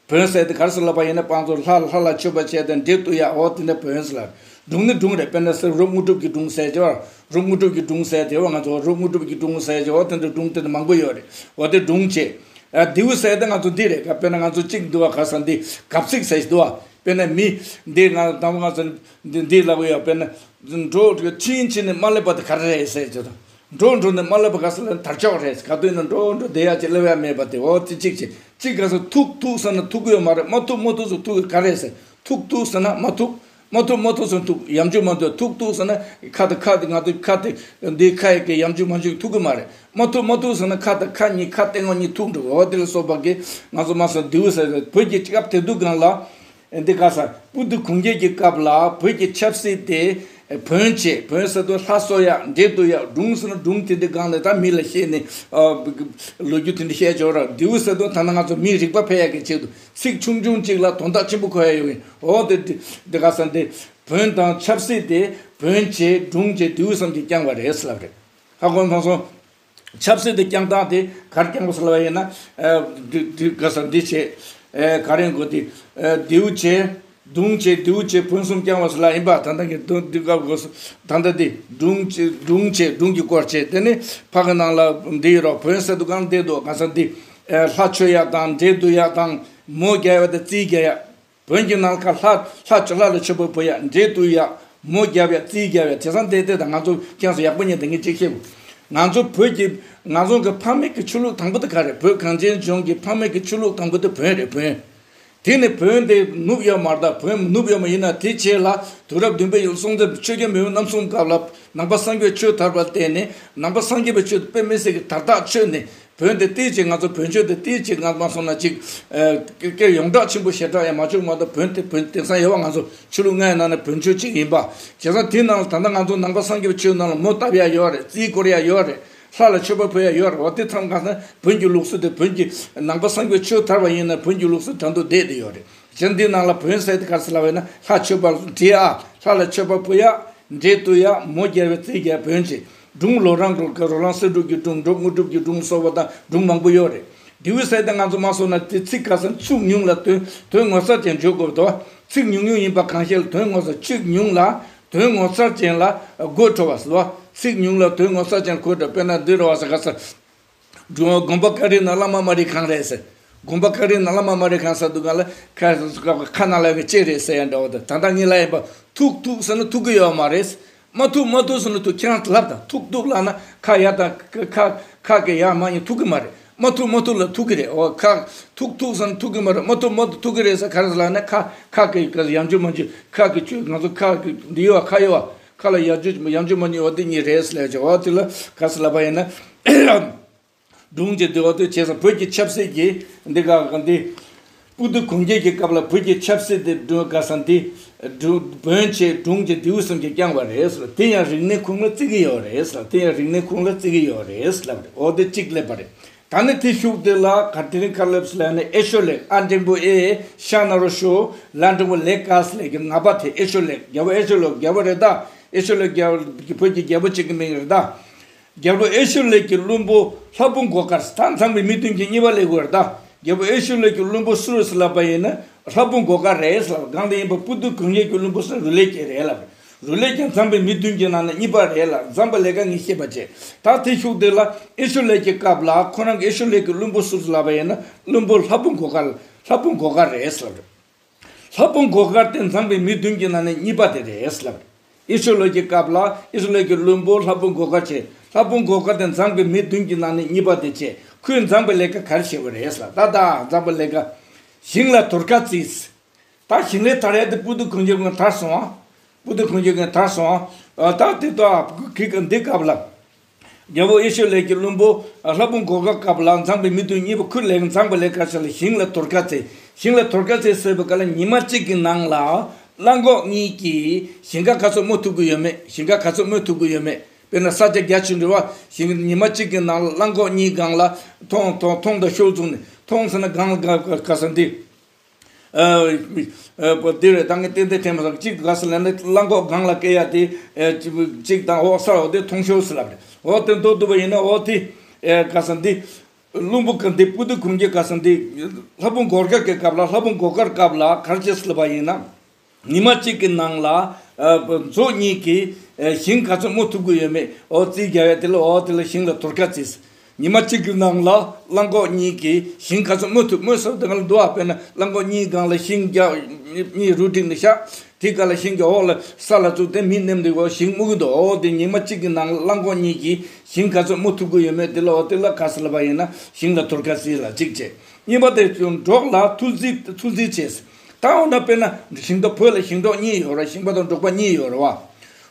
བོན་ཟེར་དེ་ག་རེ་ཟེར་ལབ་པ་ཡིན་ན། དཔང་ཚོ་ལྷ་ལྷ་ལ་མཆོད་པ་བྱས་ཏེ་འདྲེ་གཏུག་ཡ། འོ་དེ་འདྲ་བོན་ཟེར་ལ། སྒྲུང་ནི་སྒྲུང་རེད། དཔེར་ན་ཟེར་རོ་དངོས་གྲུབ་ཀྱི་སྒྲུང་ཟེར་བྱས་པ། རོ་དངོས་གྲུབ་ཀྱི་སྒྲུང་ཟེར་དེ་བ་ང་ཚོ་རོ་དངོས་གྲུབ་ཀྱི་སྒྲུང་ཟེར་བྱས། འོ་དེ་འདྲ་སྒྲུང་དེ་འདྲ་མང་པོ་ཡོད་རེད། འོ་དེ་སྒྲུང་བྱས། ཨ་ལྡེའུ་ཟེར་དེ་ང་ཚོ་འདི་རེད། ག་དཔེར་ན་ང་ཚོ་གཅིག་འདུག་བ། ག་ས་འདི་གབ་ཚིག་ཟེར་ཞིག་འདུག་བ། དཔེར་ན་མི་འདི་ང་དང་པོ་ང་ཚོ་འདི་འདི་ལབ་ཡོད། དཔེར་ན་འགྲོ་ཕྱིན་ཕྱིན་ནས་མ་སླེབས་པ་དེ་ག་རེ་རེད་ཟེར་གྱི་འདུག་འགྲོ་འགྲོ་ནས་མ་སླེབས་པ་ག་ས་ལ་དར་ལྕོག་རེད། ག་དུས་ན་འགྲོ་འགྲོ་བསྡད་ཡ་ཅིག་སླེབས་ཡ་མེད་པ་དེ། འོ་དེ་གཅིག་བྱས། གཅིག་ག་ས་ཐུག་ཐུག་ཟེར་ན་ཐུག་གི་ཡོད་མ་རེད། མ་ཐུག་མ་ཐུག་ཟེར་ཐུག་གི་ག་རེད་ཟེར། ཐུག་ཐུག་ཟེར་ན་མ་ཐུག་མ་ཐུག་མ་ཐུག་ཟེར་ན་ཐུག་ཡམ་ཆུ་མ་ཐུག་ཐུག་ཐུག་ཟེར་ན་ཁ་དང་ཁ་དེ་ང་ཚོ་ཁ་དེ་འདི་ཁ་ཡི་གི་ཡམ་ཆུ་མ་ཆུ་ཐུག་གི་མ་རེད། མ་ཐུག་མ་ཐུག་ཟེར་ན་ཁ་དང་ཁ་གཉིས་ཁ་སྟེང་ངོ་གཉིས་ཐུག་འགྲོ་གི། འོ་དེ་ལ་སོགས་པ་གི་ང་ཚོ་མ་སོང་ལྡེའུ་ཟེར་བོད་ཀྱི་སྐབས་དེ་དུས་སྒང་ལ། འདི་ག་ས་སྤུ་གྲི་གུང་རྒྱལ་གྱི་སྐབས་ལ་བོད་ཀྱི་ཆབ་སྲིད་དེ་བོན་བྱས། བོན་ཟེར་དུས་ལྷ་གསོལ་ཡ་འདྲེ་གཏུག་ཡ། སྒྲུང་ཟེར་ན་སྒྲུང་དེ་འདྲ་སྒང་ལ་ད་མི་ལ་བཤད་ནས་ཨ་ལོ་རྒྱུས་དེ་འདྲ་བཤད་ཆོག་ར། ལྡེའུ་ཟེར་དུས་ད་ནང་ང་ཚོ་མིའི་རིག་པ་འཕེལ་ཡ་གི་ཆེད་དུ་ཚིག་ཆུང་ཆུང་གཅིག་ལ་དོན་དག་ཆེན་པོ་གོ་ཡ་ཡོད་ཡིན། འོ་དེ་འདི་ག་ས་འདི་བོན་དང་ཆབ་སྲིད་དེ་བོན་བྱས་སྒྲུང་བྱས་ལྡེའུ་གསུམ་གྱིས་བསྐྱངས་པ་རེད་ཟེར་ལབ་རེད། ཧ་གོ་མ་སོང་། ཆབ་སྲིད་དེ་བསྐྱངས་སྟངས་དེ་གར་བསྐྱངས་པ་ཟེར་ལབ་པ་ཡིན་ན། ཨ་འདི་འདི་ག་ས་འདི་བྱས། ཨ་ག་རེ་གོ་དེ། ཨ་ལྡེའུ་བྱས། སྒྲུང་བྱས། ལྡེའུ་བྱས། བོན་གསུམ་བསྐྱངས་པ་ཟེར་ལ་ཡིན་པ། ད་ལྟ་གི་འདི་འདི་སྐབས་གོ་ས་ད་ལྟ་འདི་སྒྲུང་བྱས། སྒྲུང་བྱས། སྒྲུང་གི་སྐོར་བྱས། དེ་ནི་ཕ་གི་ནང་ལ་འདི་ཡོད་རོགས། བོན་ཟེར་དུས་སྒང་འདི་འདུག་ག་ས་འདི། ཨ་ལྷ་མཆོད་ཡ་དང་འདྲེ་གཏུག་ཡ་དང་མོ་རྒྱལ་བ་དང་རྩིས་རྒྱག་ཡ། བོན་གྱི་ནང་ཁ་ལྷ་ལྷ་ལྷ་ལ་མཆོད་པ་ཕུལ་ཡ། འདྲེ་གཏུག་ཡ། མོ་རྒྱབ་ཡ། རྩིས་རྒྱབ་ཡ། བྱས་ཙང་དེ་དེ་དང་ང་ཚོ་ཁྱེད་ཚོ་ཡག་པོ་ཉན་དེ་ངས་ཅིག་བཤད། ང་ཚོ་བོད་ཀྱི་ང་ཚོ་གི་ཕ་མེས་ཀྱི་ཆོས་ལུགས་དང་པོ་དེ་ག་རེད། བོད་གངས་ཅན་ལྗོངས་ཀྱི་ཕ་མེས་ཀྱི་ཆོས་ལུགས་དང་པོ་དེ་བོན་རེད། བོན། དེ་ནི་བོན་དེ་ནུབ་ཡོད་མ་རེད། ད་བོན་ནུབ་ཡོད་མ་ཡིན་ན་དེ་རྗེས་ལ་དུས་རབས་བདུན་པའི་ཡུལ་སྲོང་བཙན་ཆོས་རྒྱལ་མེས་དབོན་རྣམ་གསུམ་སྐབས་ལ་ནང་པ་སངས་རྒྱས་ཆོས་དར་བར་བརྟེན་ནས་ནང་པ་སངས་རྒྱས་པའི་ཆོས་དེ་དཔེ་མི་སྲིད་ཀྱི་དར་ཐག་ཆོད་ནས། བོན་དེ་ཏིལ་གཅིག་ང་ཚོ་བོན་ཆོས་དེ་ཏིལ་གཅིག་ང་མ་སོང་ན་ཅིག་ཨ་སྐད་ཡོངས་གྲགས་ཆེན་པོ་ཞེ་དྲག་ཡང་མ་བྱུང་མ་གཏོགས། བོན་དེ་བོན་དེང་སང་ཡོད་བ། ང་ཚོ་ཆོས་ལུགས་ལྔའི་ནང་ནས་བོན་ཆོས་གཅིག་ཡིན་པ། བྱས་ཙང་དེའི་ནང་ལ་ད་ལྟ་ང་ཚོ་ནང་པ་སངས་རྒྱས་པའི་ཆོས་ནང་ལ་མོ་བཏབ་ཡ་ཡོད་རེད། རྩིས་སྐོར་ཡ་ཡོད་རེད། ལྷ་ལ་མཆོད་པ་ཕུལ་ཡ་ཡོད་རེད། འོ་དེ་ཐམས་ཅད་བོན་གྱི་ལུགས་སྲོལ་དེ། བོན་གྱི་ནང་པ་སངས་རྒྱས་ཆོས་དར་བ་ཡིན་ན་བོན་གྱི་ལུགས་སྲོལ་དར་འདུག་བསྡད་དེ་ཡོད་རེད། གཞན་འདིའི་ནང་ལ་བོན་ཟེར་དེ་ག་རེ་ཟེར་ལབ་པ་ཡིན་ན། ལྷ་མཆོད་པ་བྲིས་ཨ། ལྷ་ལ་མཆོད་པ་ཕུལ་ཡ། འདྲེ་གཏུག་ཡ། མོ་རྒྱལ་བའི་རྩིས་རྒྱག་བོན་བྱེད། སྒྲུང་ལོ་རང་རོ་རོ་ལངས་གསེར་སྒྲུབ་ཀྱི་སྒྲུང་། འགྲོ་དངོས་གྲུབ་ཀྱི་སྒྲུང་སོགས་པ་དང་སྒྲུང་མང་པོ་ཡོད་རེད། མདེའུ་ཟེར་དེ་ང་ཚོ་མ་སོང་ན་དེ་ཚིག་ག་ས་ཚིག་ཉུང་ལ་དོན་དོན་ངོ་མཚར་ཅན་བརྗོད་དགོས་འདུག་ཚིག་ཉུང་ཉུང་ཡིན་པ་གང་ཤེས་ལ་དོན་ངོ་མཚར། ཚིག་ཉུང་ལ་དོན་ངོ་མཚར་ཅན་ལ་དགོད་བྲོ་བ་ཟེར་བ། ཚིག་ཉུང་ལ་དོན་ངོ་མཚར་ཅན་ལ་དགོད་བྲོ། དཔེར་ན་འདི་རེད་བ་ཟེར་ག་ས། དགོན་པ་ཀ་རི་ན་བླ་མ་དམར་རིས་གང་རེད་ཟེར། དགོན་པ་ཀ་རི་ན་བླ་མ་དམར་རིས་གང་ཟེར་དུས་ག་ལ་ཁ་ཁ་ནང་ལ་གི་ལྕེ་རེད་ཟེར་ཡ་འདྲ་བོ་དང་། ད་ལྟ་ངས་ལབ་ཡིན་པ་ཐུག་ཐུག་ཟེར་ན་ཐུག་གི་ཡོད་མ་རེད། མ་ཐུག་མ་ཐུག་ཟེར་ན་ཐུག་ཁྱེད་རང་ལབ་དང་། ཐུག་ཐུག་ལབ་ན་ཁ་ཡར་དང་ཁ་ཁ་གི་ཡར་མར་གཉིས་ཐུག་གི་མ་རེད། མ་ཐུག་མ་ཐུག་ལ་ཐུག་གི་རེད། འོ་ཁ་ཐུག་ཐུག་ཟེར་ན་ཐུག་གི་མ་རེད། མ་ཐུག་མ་ཐུག་ཐུག་གི་རེད་ཟེར་ག་རེ་ཟེར་ལབ་ན་ཁ་ཁ་གི་ཡང་འཇུ་མ་འཇུ་ཁ་གི་ཆུ་ང་ཚོ་ཁ་གི་འདི་ཡོད་ཁ་ཡོད་ཁ་ལ་ཡང་འཇུ་ཡང་འཇུ་མ་འཇུ་འོ་དེ་གཉིས་རེད་ཟེར་ལབ་ཀྱི། འོ་དེ་ལ་ག་ཟེར་ལབ་པ་ཡིན་ན། སྒྲུང་གི་འདི་འོ་དེ་བྱས་ཙང་བོད་ཀྱི་ཆབ་སྲིད་ཀྱི་འདི་ག་འདི། སྤུ་དུ་གུང་རྒྱལ་གྱི་སྐབས་ལ་བོད་ཀྱི་ཆབ་སྲིད་དེ་སྒྲུང་ག་ས་འདི། སྒྲུང་བོན་ཆེ་སྒྲུང་གི་ལྡེའུ་གསུམ་གྱིས་བསྐྱངས་པ་རེད་ཟེར། དེ་ཡང་རིག་གནས་ཁུངས་ལ་བརྩི་གི་ཡོད་རེད་ཟེར། དེ་ཡང་རིག་གནས་ཁུངས་ལ་བརྩི་གི་ཡོད་རེད་ཟེར་ལབ་རེད། འོ་དེ་གཅིག་སླེབས་པ་རེད། ད་ནི་དེ་ཤུགས་དེ་ལ་ག་དེ་རིང་ག་ལབ་ཟེར་ལབ་ན་ཨེ་ཤོ་ལེགས་ཨ་འགྲེང་བུ་ཨེ་ཤ་ན་རོ་ཤོ་ལ་འགྲེང་བུ་ལེགས་ག་ཟེར་ལེགས་ཀྱི་ང་པ་དེ་ཨེ་ཤོ་ལེགས་རྒྱལ་པོ་ཨེ་ཤོ་ལེགས་རྒྱལ་པོ་རེད་ད། ཨེ་ཤོ་ལེགས་རྒྱལ་པོ་བོད་ཀྱི་རྒྱལ་པོ་གཅིག་གི་མིང་རེད་ད། རྒྱལ་པོ་ཨེ་ཤོ་ལེགས་ཀྱི་བློན་པོ་ལྷ་བུ་མགོ་དཀར། ད་འཛམ་བུའི་མི་བདུན་གྱི་གཉིས་པ་ལེགས་དགོས་རེད་ད། རྒྱལ་པོ་ཨེ་ཤོ་ལེགས་ཀྱི་བློན་པོ་སུ་རེད་ཟེར་ལབ་པ་ཡིན་ན་ལྷ་བུ་མགོ་དཀར་རེད་ཟེར་ལབ། གང་དེ་ཡིན་པ་སྤུ་དུ་གུང་རྒྱལ་གྱི་བློན་པོ་སུ་རུ་ལེགས་ཀྱི་རེད་ལབ། རུ་ལེགས་ཀྱང་འཛམ་བུའི་མི་བདུན་གྱི་ནང་ནས་གཉིས་པ་རེད་ལ་འཛམ་བུ་ལེགས་ཀ་ངས་ཤེས་པ་བྱས། ད་དེ་ཤུགས་དེ་ལ་ཨེ་ཤོ་ལེགས་ཀྱི་སྐབས་ལ་ཁོ་རང་གི་ཨེ་ཤོ་ལེགས་ཀྱི་བློན་པོ་སུ་རེད་ཟེར་ལབ་པ་ཡིན་ན་བློན་པོ་ལྷ་བུ་མགོ་དཀར་ལྷ་བུ་མགོ་དཀར་རེད་ཟེར་ལབ། ལྷ་བུ་མགོ་དཀར་དེ་འཛམ་བུའི་མི་བདུན་གྱི་ནང་ནས་གཉིས་པ་དེ་རེད་ལབ། ཨེ་ཤོ་ལེགས་ཀྱི་སྐབས་ལ་ཨེ་ཤོ་ལེགས་ཀྱི་བློན་པོ་ལྷ་བུ་མགོ་དཀར་བྱས། ལྷ་བུ་མགོ་དཀར་དེ་འཛམ་བུའི་མི་བདུན་གྱི་ནང་ནས་གཉིས་པ་དེ་བྱས། ཁོས་འཛམ་བུ་ལེགས་ཀ་ག་རེ་བྱས་པ་རེད་ལབ། ད་ད་འཛམ་བུ་ལེགས་ཀ་ཞིང་ལ་དོར་ཁ་བརྩིས། ད་ཞིང་ལས་དར་ཡ་དེ་སྤུ་དུ་གུང་རྒྱལ་ཀུན་དར་སོང་ཨ། སྤུ་དུ་གུང་རྒྱལ་ཀུན་དར་སོང་ཨ། ད་དེ་ད་གི་འདི་སྐབས་ལ། རྒྱལ་པོ་ཨེ་ཤོ་ལེགས་ཀྱི་བློན་པོ་ལྷ་བུ་མགོ་དཀར་སྐབས་ལ་འཛམ་བུའི་མི་བདུན་གཉིས་པོ་ཁོས་ལེགས་འཛམ་བུ་ལེགས་ཀ་ཆ་ལ་ཞིང་ལ་དོར་ཁ་བརྩིས། ཞིང་ལ་དོར་ཁ་བརྩིས་ཟེར་བའི་སྐབས་ལ་ཉི་མ་གཅིག་གི་ནང་ལ་གླང་གོག་གཉིས་ཀྱིས་ཞིང་ཁ་ག་ཚོད་རྨོ་ཐུབ་ཀྱི་ཡོད་མེད། ཞིང་ཁ་ག་ཚོད་རྨོ་ཐུབ་ཀྱི་ཡོད་མེད། དཔེར་ན་ས་ཆ་རྒྱ་ཆེན་འདྲ་བ་ཞིང་ཉི་མ་གཅིག་གི་ནང་ལ་གླང་གོག་གཉིས་སྒང་ལ་མཐོང་མཐོང་མཐོང་དང་ཤོག་བཙུགས་ནས་མཐོང་ཟེར་ན་སྒང་ལ་ག་ས་འདི། འདི་རེད། ད་ངས་ཏན་ཏན་དྲན་མ་སོང་། གཅིག་ག་ས་ལབ་ན་གླང་གོག་སྒང་ལ་སྐྱེ་ཡ་དེ་གཅིག་དང་འོག་ས་འོག་དེ་མཐོང་ཤོག་ཟེར་ལབ་རེད། འོག་དེ་མདོར་བསྡུས་པ་ཡིན་ན་འོག་དེ་ག་ས་འདི་བློན་པོ་ག་འདི་སྤུ་དུ་གུང་རྒྱལ་ག་ས་འདི་ལྷ་བུ་མགོ་དཀར་གྱི་སྐབས་ལ་ལྷ་བུ་མགོ་དཀར་སྐབས་ལ་ག་རེ་བྱས་ཟེར་ལབ་པ་ཡིན་ན། ཉི་མ་གཅིག་གི་ནང་ལ་མཛོ་གཉིས་ཀྱིས་ཞིང་ག་ཚོད་རྨོ་ཐུབ་ཀྱི་ཡོད་མེད་འོ་རྩིས་རྒྱག་ཡ་དེ་ལ་འོ་དེ་ལ་ཞིང་ལ་དོར་ཁ་བརྩིས། ཉི་མ་གཅིག་གི་ནང་ལ་གླང་གོག་གཉིས་ཀྱིས་ཞིང་ག་ཚོད་རྨོ་ཐུབ་རྨོ་ཟེར་དེ་ག་ལ་འདུག་ཨ། དཔེར་ན་གླང་གོག་གཉིས་སྒང་ལ་ཞིང་རྒྱ་གཉིས་རུ་བསྒྲིགས་ནས་བཞག་དེ་ག་ལ་ཞིང་གི་འོག་ལ་ས་ལ་བཙུགས་ཏེ་མི་མནན་འདུག་གོ་ཞིང་རྨོ་གི་འདུག་འོ་དེ་ཉི་མ་གཅིག་གི་ནང་ལ་གླང་གོག་གཉིས་ཀྱིས་ཞིང་ག་ཚོད་རྨོ་ཐུབ་ཀྱི་ཡོད་མེད་དེ་ལ་འོ་དེ་ལ་ག་ས་ལབ་པ་ཡིན་ན་ཞིང་ལ་དོར་ཁ་བརྩིས་ལ་གཅིག་བྱས། གཉིས་པ་དེ་འབྲོག་ལ་ཐུལ་རྩིས་ཐུལ་རྩིས་བྱས། ད་འོ་ན་དཔེར་ན་ཞིང་འབྲོག་བོད་ལ་ཞིང་འབྲོག་གཉིས་ཡོད་ར། ཞིང་པ་དང་འབྲོག་པ་གཉིས་ཡོད་ར་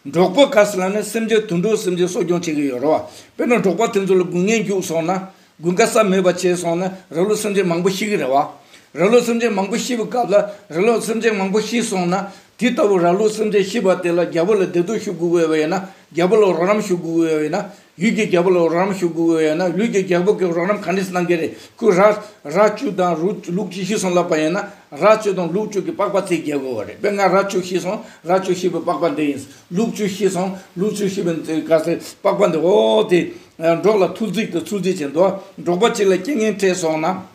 བ། འབྲོག་པ་ག་ས་ལབ་ན་སེམས་ཅན་དུད་འགྲོ་སེམས་ཅན་གསོ་སྐྱོང་བྱེད་ཀྱི་ཡོད་ར་བ། དཔེར་ན་འབྲོག་པ་དེ་ཚོ་ལ་དགུན་ངན་རྒྱུག་སོང་ན་དགུན་ཁ་ས་མེད་པ་བྱས་སོང་ན་ར་ལུག་སེམས་ཅན་མང་པོ་ཤི་གི་རེད་བ། ར་ལུག་སེམས་ཅན་མང་པོ་ཤི་བའི་སྐབས་ལ་ར་ལུག་སེམས་ཅན་མང་པོ་ཤི་སོང་ན་དེ་ལྟ་བུ་ར་ལུག་སེམས་ཅན་ཤི་བ་དེ་ལ་རྒྱལ་པོ་ལ་བདེ་སྡུག་ཞུ་དགོས་ཡོད་པ་ཡིན་ན་རྒྱལ་པོ་ལ་རོགས་རམ་ཞུ་དགོས་ཡོད་པ་ཡིན་ན། ཡུལ་གྱི་རྒྱལ་པོ་ལ་རོགས་རམ་ཞུ་དགོས་ཡོད་ན་ཡུལ་གྱི་རྒྱལ་པོ་གིས་རོགས་རམ་ག་འདྲས་གནང་གི་རེད། ཁོས་ར་ར་བཅུ་དང་རུ་ལུག་བཅུ་ཤི་སོང་ལབ་པ་ཡིན་ན་ར་བཅུ་དང་ལུག་བཅུ་གི་པགས་པ་རྩིས་རྒྱག་དགོས་པ་རེད། དཔེར་ན་ར་བཅུ་ཤི་སོང་ར་བཅུ་ཤི་བའི་པགས་པ་འདི་ཡིན། ལུག་བཅུ་ཤི་སོང་ལུག་བཅུ་ཤི་བའི་འདི་ག་ཚོད་པགས་པ་འདི་འོ་དེ་འབྲོག་ལ་ཐུལ་རྩིས་དང་ཚུལ་རྩིས་བྱེད་འདུག་འབྲོག་པ་གཅིག་ལ་རྐྱེན་ངན་འཕྲད་སོང་ན།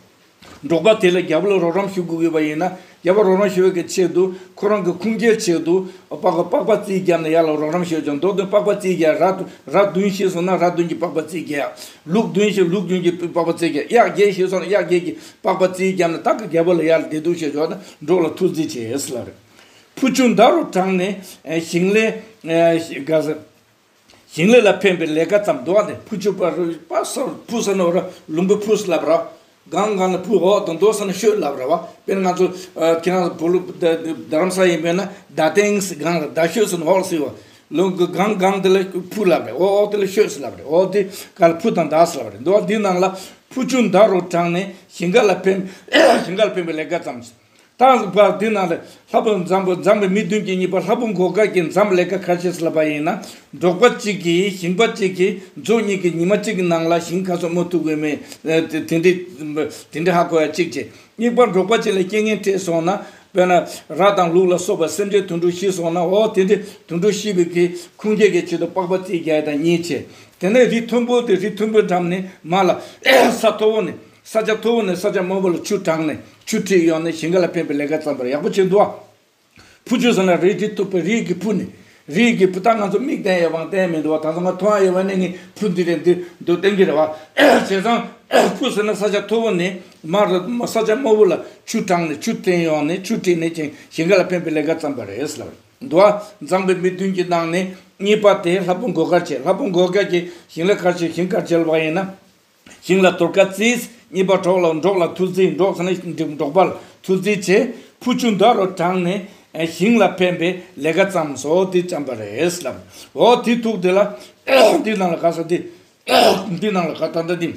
འབྲོག་པ་དེ་ལ་རྒྱལ་པོ་ལ་རོགས་རམ་ཞུ་དགོས་ཀྱི་ཡོད་པ་ཡིན་ན་རྒྱལ་པོ་རོགས་རམ་ཞུ་བའི་གི་ཆེད་དུ་ཁོ་རང་གི་ཁུངས་སྐྱེལ་ཆེད་དུ་པགས་པ་པགས་པ་རྩིས་བརྒྱབ་ནས་ཡར་ལ་རོགས་རམ་ཞུ་ཅིང་མདོ་དོན་པགས་པ་རྩིས་བརྒྱབ། ར་ར་བདུན་ཤི་སོང་ན་ར་བདུན་གྱི་པགས་པ་རྩིས་བརྒྱབ། ལུག་བདུན་ཤི་ལུག་བདུན་གྱི་པགས་པ་རྩིས་བརྒྱབ། གཡག་བརྒྱད་ཤི་སོང་ན་གཡག་བརྒྱད་ཀྱི་པགས་པ་རྩིས་བརྒྱབ་ནས་ད་གི་རྒྱལ་པོ་ལ་ཡར་ལ་བདེ་སྡུག་ཞུ་ཆོག་ན་འབྲོག་ལ་ཐུལ་རྩིས་བྱེད་ཟེར་ལབ་རེད། ཕུ་ཆུ་མདའ་རུ་དྲངས་ནས་ཞིང་ལས་ག་ཟེར། ཞིང་ལས་ལ་ཕན་པའི་ལས་ཀ་ཙམ་འདུག་བ། དེ་ཕུ་ཆུ་པ་རུ་པ་སོར་ཕུ་ས་ནོ་ར་ལུང་པའི་ཕུ་ས་ལབ་ར། གང་གང་ལ་ཕུ་འོག་དང་མདོ་ས་ན་ཤོད་ལབ་ར་བ། དཔེར་ན་ང་ཚོ་ཁྱེད་རང་བོ་ལུ་རྡ་རམ་ས་ཡིན་པས་ན་རྡ་སྟེང་སི་གང་ལ་རྡ་ཤོད་ས་ན་འོག་སི་བ། ལུང་གི་གང་གང་དེ་ལ་ཕུ་ལབ་རེད། འོག་འོག་དེ་ལ་ཤོད་ས་ལབ་རེད། འོག་དེ་ག་ལ་ཕུ་དང་རྡ་ས་ལབ་རེད་འདུག་བ། འདི་ནང་ལ་ཕུ་ཆུ་མདའ་རུ་དྲངས་ནས་ཞིང་ཁ་ལ་ཕན་ཞིང་ཁ་ལ་ཕན་པའི་ལས་ཀ་ཙམ། ད་བར་འདི་ནང་ལ་ལྷ་བུ་འཛམ་བུ་འཛམ་བུའི་མི་བདུན་གྱི་གཉིས་པ་ལྷ་བུ་མགོ་དཀར་གྱིས་འཛམ་ལས་ཀ་ག་རེ་བྱས་ལབ་པ་ཡིན་ན། འབྲོག་པ་གཅིག་གིས་ཞིང་པ་གཅིག་གིས་མཛོ་གཉིས་ཀྱིས་ཉི་མ་གཅིག་གི་ནང་ལ་ཞིང་ག་ཚོད་རྨོ་ཐུབ་དགོས་མེད་དེ་འདྲའི་དེ་འདྲའི་ཧ་གོ་ཡ་གཅིག་བྱས། གཉིས་པ་འབྲོག་པ་གཅིག་ལ་རྐྱེན་ངན་འཕྲད་སོང་ན་དཔེར་ན་ར་དང་ལུག་ལ་སོགས་པ་སེམས་ཅན་དུད་འགྲོ་ཤི་སོང་ན་འོ་དེ་འདྲའི་དུད་འགྲོ་ཤི་བའི་གི་ཁུངས་སྐྱེལ་གྱི་ཆེད་དུ་པགས་པ་རྩིས་རྒྱག་ཡ་དང་གཉིས་བྱས། དེ་ནས་རི་མཐོན་པོ་དེ་རི་མཐོན་པོའི་འགྲམ་ནས་མར་ལ་ས་མཐོ་བོ་ནས། ས་ཆ་མཐོ་བོ་ནས་ས་ཆ་དམའ་བོ་ལ་ཆུ་དྲངས་ནས་ཆུ་ཁྲིད་ཡོང་ནས་ཞིང་ཁ་ལ་ཕན་པའི་ལས་ཀ་བརྩམས་པ་རེད། ཡག་པོ་བྱས་འདུག་ཨ། ཕུ་ཆུ་ཟེར་ན་རི་ཁྲི་མཐུག་པའི་རི་གི་ཕུ་ནས། རི་གི་ཕུ་ད་ང་ཚོ་མིག་བསྟན་ཡོད་པའང་བསྟན་མི་འདུག་བ། ད་ཚོ་ང་མཐོང་ཡ་ཡོད་པ་ནས་ངས་ཕུ་འདི་རེད་འདི་འདུག་བསྟན་གྱི་རེད་བ། བྱས་ཙང་ཕུ་ཟེར་ན་ས་ཆ་མཐོ་བོ་ནས་མར་ས་ཆ་དམའ་བོ་ལ་ཆུ་དྲངས་ནས་ཆུ་བཏོན་ཡོང་ནས་ཆུ་ཁྲིད་ནས་ཀྱང་ཞིང་ཁ་ལ་ཕན་པའི་ལས་ཀ་བརྩམས་པ་རེད་ལབ་འདུག་བ། མཛངས་པའི་མི་བདུན་གྱི་ནང་ནས་གཉིས་པ་དེ་ལྷ་བུ་མགོ་དཀར་བྱས། ལྷ་བུ་མགོ་དཀར་གྱིས་ཞིང་ལས་ག་རེ་བྱས། ཞིང་ག་རེ་བྱས་ལབ་པ་ཡིན་ན། ཞིང་ལ་དུར་ཁ་བརྩིས། གཉིས་པ་འབྲོག་ལ་འབྲོག་ལ་ཐུགས་རྗེ། འབྲོག་ཟེར་ན་འབྲོག་པ་ལ་ཐུགས་རྗེ་བྱས། ཕུ་ཆུ་མདའ་རུ་དྲངས་ནས་ཞིང་ལ་ཕན་པའི་ལས་ཀ་བརྩམས་སོ། དེ་བརྩམས་པ་རེད་ལབ། འོ་དེ་ཐུག་དེ་ལ་འདི་ནང་ལ་ག་ས་དེ་འདི་ནང་ལ་ག་ད་ལྟ་འདི་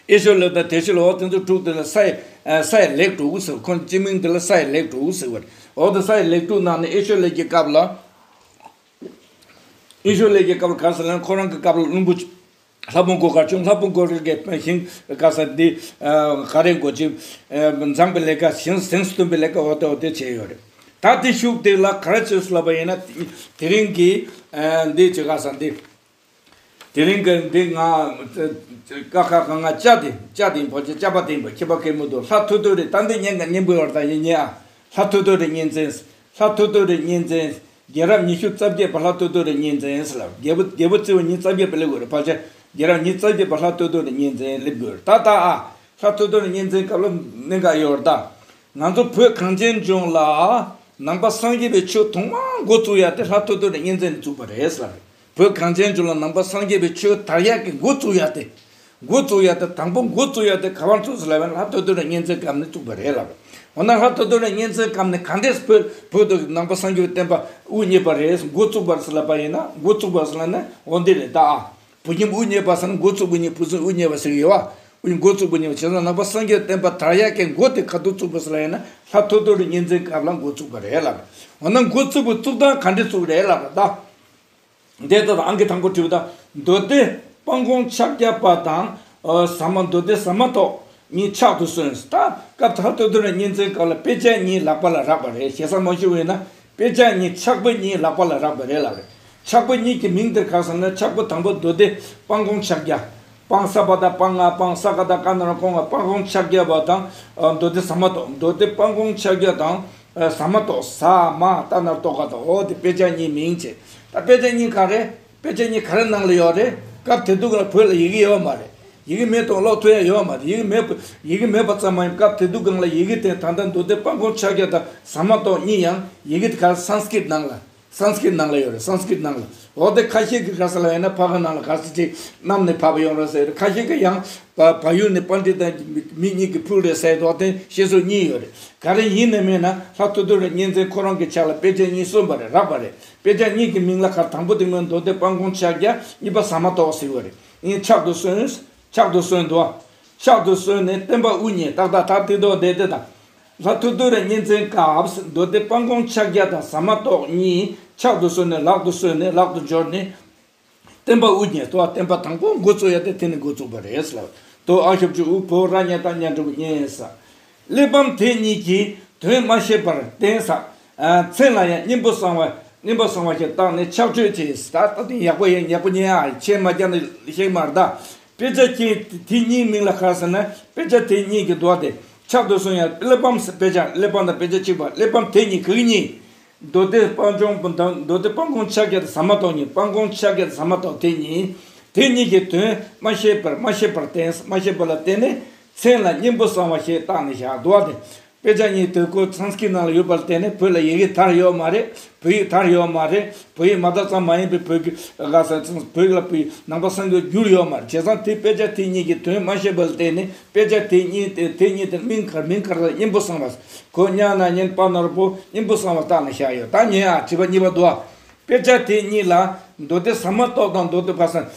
ཨེ་ཤོ་ལེབ་དང་དེ་ཤོ་ལེབ། འོ་དེ་ཚོ་དྲུག་དེ་ལ་ས་ཡི་ས་ཡི་ལེགས་དྲུག་ཟེར། ཁོང་སྤྱི་མིང་དེ་ལ་ས་ཡི་ལེགས་དྲུག་ཟེར་བ་རེད། འོ་དེ་ས་ཡི་ལེགས་དྲུག་ནང་ནས་ཨེ་ཤོ་ལེབ་ཀྱི་སྐབས་ལ། ཨེ་ཤོ་ལེབ་ཀྱི་སྐབས་ལ་ག་རེ་ཟེར་ན་ཁོ་རང་གི་སྐབས་ལ་བློན་པོ་ལྷ་བུ་མགོ་དཀར་བྱུང་། ལྷ་བུ་མགོ་དཀར་གྱི་ཞིང་ག་ས་འདི་ག་རེ་འགོ་ཅིག་མཛངས་པའི་ལས་ཀ་ཞིང་གཟེངས་སུ་ཐོན་པའི་ལས་ཀ་འོ་དེ་འོ་དེ་བྱས་ཡོད་རེད། ད་དེ་ཤུགས་དེ་ལ་ག་རེ་བྱས་སོང་ལབ་པ་ཡིན་ན། དེ་རིང་གི་འདི་ཅིག་ག་ས་འདི། དེ་རིང་གི་འདི་ང་ཀ་ཁ་ག་ང་ཅ་དེ་ཅ་དེ་ཡིན་པ་ཅ་པ་དེ་ཡིན་པ་ཁྱད་པར་གང་མི་འདུག་ལྷ་ཐོ་ཐོ་རེ་ད་འདི་སྙན་ག་སྙན་པོ་ཡོད་རེད། ད་ཡིན་ཉེ་ཨ། ལྷ་ཐོ་ཐོ་རེ་གཉིས་འཛིན། ལྷ་ཐོ་ཐོ་རེ་གཉིས་འཛིན། རྒྱལ་རབས་ཉི་ཤུ་རྩ་བརྒྱད་པ་ལྷ་ཐོ་ཐོ་རེ་གཉིས་འཛིན་ལབ། རྒྱལ་པོ་རྒྱལ་པོ་རྩིས་པ་ཉིས་རྩ་བརྒྱད་པ་སླེབས་དགོས་རེད། ཕལ་ཆེར་རྒྱལ་རབས་ཉིས་རྩ་བརྒྱད་པ་ལྷ་ཐོ་ཐོ་རེ་གཉིས་འཛིན་སླེབས་དགོས་རེད། ད་ད་ཨ་ལྷ་ཐོ་ཐོ་རེ་གཉིས་འཛིན་སྐབས་ལ་གནད་འགག་ཡོད་རེད་ད། ང་ཚོ་བོད་གངས་ཅན་ལྗོངས་ལ་ནང་པ་སངས་རྒྱས་པའི་ཆོས་ཐོག་མར་འགོ་བཙུགས་ཡ་དེ་ལྷ་ཐོ་ཐོ་རེ་གཉིས་འཛིན་ནས་བཙུགས་པ་རེད་ཟེར། བོད་གངས་ཅན་ལྗོངས་ལ་ནང་པ་སངས་རྒྱས་པའི་ཆོས་དར་ཡག་གི་འགོ་བཙུགས་ཡག་དེ། འགོ་བཙུགས་ཡག་དེ་དང་པོ་འགོ་བཙུགས་ཡག་དེ་ག་པར་བཙུགས་སོང་ལབ་ན་ལྷ་ཐོ་ཐོ་རེ་གཉིས་འཛིན་སྐབས་ནས་བཙུགས་པ་རེད་ལབ། འོ་ན་ལྷ་ཐོ་ཐོ་རེ་གཉིས་འཛིན་སྐབས་ནས་ག་འདྲས་བོད་བོད་དུ་ནང་པ་སངས་རྒྱས་པའི་བསྟན་པ་དབུ་བརྙེས་པ་རེད། འགོ་བཙུགས་པ་རེད་ལབ་པ་ཡིན་ན། འགོ་བཙུགས་པ་ཟེར་ལབ་ན་འོ་འདི་རེད་ད་ཨ། བུ་ཉིད་དབུ་བརྙེས་པ་ཟེར་ན་འགོ་བཙུགས་པ་ཉིད་བུ་ཚུན་དབུ་བརྙེས་པ་ཟེར་གྱི་ཡོད་པ། དབུ་འགོ་བཙུགས་པ་ཉིད་བྱས་ཙང་ནང་པ་སངས་རྒྱས་བསྟན་པ་དར་ཡག་གི་འགོ་དེ་ག་དུས་བཙུགས་པ་ཟེར་ལབ་ཡིན་ན་ལྷ་ཐོ་ཐོ་རེ་གཉིས་འཛིན་སྐབས་ལ་འགོ་བཙུགས་པ་རེད་ལབ། འོ་ན་འགོ་བཙུགས་པའི་བཙུགས་སྟངས་ག་འདྲས་བཙུགས་རེད་ལབ་ད། འདི་ལྟར་ཨང་ཀི་དང་པོ་བྲིས་པ་དང་། མདོ་སྡེ་དཔལ་མགོན་ཕྱག་བརྒྱ་པ་དང་། ཨ་ཟ་མ་མདོ་སྡེ་ཟ་མ་ཏོག་གཉིས་ཕྱག་ཏུ་སོན། ད་སྐབས་ལྷ་ཐོ་ཐོ་རེ་གཉིས་འཛིན་སྐབས་ལ་དཔེ་ཆ་གཉིས་ལག་པ་ལ་རག་པ་རེད། ཞེ་ས་མ་ཞུ་བས་ན་དཔེ་ཆ་གཉིས་ཕྱག་དཔེ་གཉིས་ལག་པ་ལ་རག་པ་རེད་ལབ་རེད། ཕྱག་དཔེ་གཉིས་ཀྱི་མིང་དེར་ག་ཟེར་ན་ཕྱག་དཔེ་དང་པོ་མདོ་སྡེ་དཔལ་མགོན་ཕྱག་བརྒྱ། པང་ས་པ་ད་པང་ང་པང་ས་ག་ད་ཀ་ན་རོ་ཀོང་ང་དཔལ་མགོན་ཕྱག་བརྒྱ་པ་དང་། ཨ་མདོ་སྡེ་ཟ་མ་ཏོག་མདོ་སྡེ་དཔལ་མགོན་ཕྱག་བརྒྱ་དང་། ཨ་ཟ་མ་ཏོག་ཟ་མ་ཏ་ན་རོ་ཏོ་ག་ད། འོ་དེ་དཔེ་ཆ་གཉིས་མིང་བྱས། ད་དཔེ་ཆ་གཉིས་ག་རེ། དཔེ་ཆ་གཉིས་ག་རེ་ནང་ལ་ཡོད་རེད། སྐབས་དེ་དུས་ལ་བོད་ལ་ཡི་གེ་ཡོད་མ་རེད། ཡི་གེ་མེད་དང་ཀློག་ཐུབ་ཡ་ཡོད་མ་རེད། ཡི་གེ་མེད་པ་ཡི་གེ་མེད་པ་ཙམ་མ་ཡིན། སྐབས་དེ་དུས་སྒང་ལ་ཡི་གེ་དེ་ད་ལྟ་མདོ་སྡེ་དཔལ་མགོན་ཕྱག་བརྒྱ་དང་ཟ་མ་ཏོག་གཉིས་ཡང་ཡི་གེ་དེ་ག་རེ་སཾ་སྐྲྀཏ་ནང་ལ། སཾ་སྐྲྀཏ་ནང་ལ་ཡོད་རེད། སཾ་སྐྲྀཏ་ནང་ལ། འོ་དེ་ཁ་ཤས་ཀྱིས་ག་ས་ལ་ཡིན་ན་ཕ་གི་ནང་ལ་ག་ས་ཅིག་བསྣམས་ནས་ཕབ་ཡོང་རེད་ཟེར་རེད། ཁ་ཤས་ཀྱིས་ཡང་བ་བལ་ཡུལ་ནས་པཎྜི་ཏ་མི་གཉིས་ཀྱིས་ཕུལ་རེད་ཟེར་འདུག་དེ་བཤད་སྲོལ་གཉིས་ཡོད་རེད། ག་རེ་ཡིན་ནའི་མིན་ན་ལྷ་ཐོ་ཐོ་རེ་གཉིས་འཛིན་ཁོ་རང་གི་ཕྱག་ལ་དཔེ་ཆ་གཉིས་སོན་པ་རེད། རག་པ་རེད། དཔེ་ཆ་གཉིས་ཀྱི་མིང་ལ་ག་དང་པོ་དེ་མིན་མདོ་སྡེ་དཔལ་མགོན་ཕྱག་རྒྱ། གཉིས་པ་ཟ་མ་ཏོག་ཟེར་བ་རེད། ངས་ཕྱག་ཏུ་སོན། ཕྱག་ཏུ་སོན་འདུག་ཕྱག་ཏུ་སོན་ནས་བསྟན་པ་དབུ་བརྙེས། ཏག་ཏག་ད་དེ་དོ་བསྡད་དེ་དང་། ལྷ་ཐོ་ཐོ་རེ་གཉིས་འཛིན་སྐབས་མདོ་སྡེ་དཔལ་མགོན་ཕྱག་རྒྱ་དང་ཟ་མ་ཏོག་གཉིས་ཕྱག་ཏུ་སོན་ནས་ལག་ཏུ་སོན་ནས་ལག་ཏུ་འབྱོར་ནས། བསྟན་པ་དབུ་བརྙེས་ཏོ། བསྟན་པ་དང་པོ་འགོ་བཙུགས་ཡ་དེ་དེ་ནས་འགོ་བཙུགས་པ་རེད་ལབ། ཏོ་ཨ་ཤབ་ཅུ་ཨུ་བོ་ར་ཉ་ཏ་ཉ་འགྲུབ་བརྙེས་ས། གླེགས་བམ་དེ་གཉིས་ཀྱི་དོན་མ་ཤེས་པར་བསྟན་ས། མཚན་ལ་ཡང་སྙིང་པོ་གསང་བ་སྙིང་པོ་གསང་བ་ཞེས་བཏགས་ནས་ཕྱག་མཆོད་བྱས། ད་ལྟ་དེ་ཡག་པོ་ཡིན། ཡག་པོ་ཉན་ཨ། ཆེ་མ་རྒྱག་ན་ཤེས་མ་རེད་ད། དཔེ་ཆ་ཁྱེད་དེ་གཉིས་མིང་ལ་ག་ཟེར་ན། དཔེ་ཆ་དེ་གཉིས་ཀྱི་མདོ་དེ་ཕྱག་ཏུ་སོན་ཡ། གླེགས་བམ་དཔེ་ཆ་གླེགས་བམ་དང་དཔེ་ཆ་གཅིག་པ། གླེགས་བམ་དེ་གཉིས་ག་གི་གཉིས། མདོ་སྡེ་དཔལ་མགོན་པོ་དང་མདོ་སྡེ་དཔལ་མགོན་ཕྱག་རྒྱ་དང་ཟ་མ་ཏོག་གཉིས། དཔལ་མགོན་ཕྱག་རྒྱ་དང་ཟ་མ་ཏོག་དེ་གཉིས། དེ་གཉིས་ཀྱི་དོན་མ་ཤེས་པར་མ་ཤེས་པར་བསྟན། མ་ཤེས་པ་ལ་བརྟེན་ནས་མཚན་ལ་སྙིང་པོ་གསང་བ་ཞེས་བཏགས་ནས་བཞག་འདུག་བ། དེ་དཔེ་ཆ་གཉིས་དེ་ཁོ་སཾ་སྐྲྀཏ་ནང་ལ་ཡོད་པར་བརྟེན་ནས་བོད་ལ་ཡི་གེ་དར་ཡོད་མ་རེད། བོད་ཡིག་དར་ཡོད་མ་རེད། བོད་ཡིག་མ་དར་ཙམ་མ་ཡིན་པའི་བོད་ཀྱི་ག་ས་བོད་ཡིག་ལ་བོད་ནང་པ་སངས་རྒྱས་བསྒྱུར་ཡོད་མ་རེད། བྱས་ཙང་དེ་དཔེ་ཆ་དེ་གཉིས་ཀྱི་དོན་མ་ཤེས་པ་ལ་བརྟེན་ནས་དཔེ་ཆ་དེ་གཉིས་དེ་དེ་གཉིས་དེ་མིང་ག་མིང་ག་རེ་ལ་སྙིང་པོ་གསང་བ། གོ་ཉ་ན་ཉན་པ་ན་རོ་པོ། སྙིང་པོ་གསང་བ་བཏགས་ནས་བཞག་ཡོད། ད་ཉན་ཨ། བྱིས་པ་གཉིས་པ་འདུག་ཨ། དཔེ་ཆ་དེ་གཉིས་ལ་མདོ་སྡེ་ཟ་མ་ཏོག་དང་མདོ་སྡེ་བ་ས།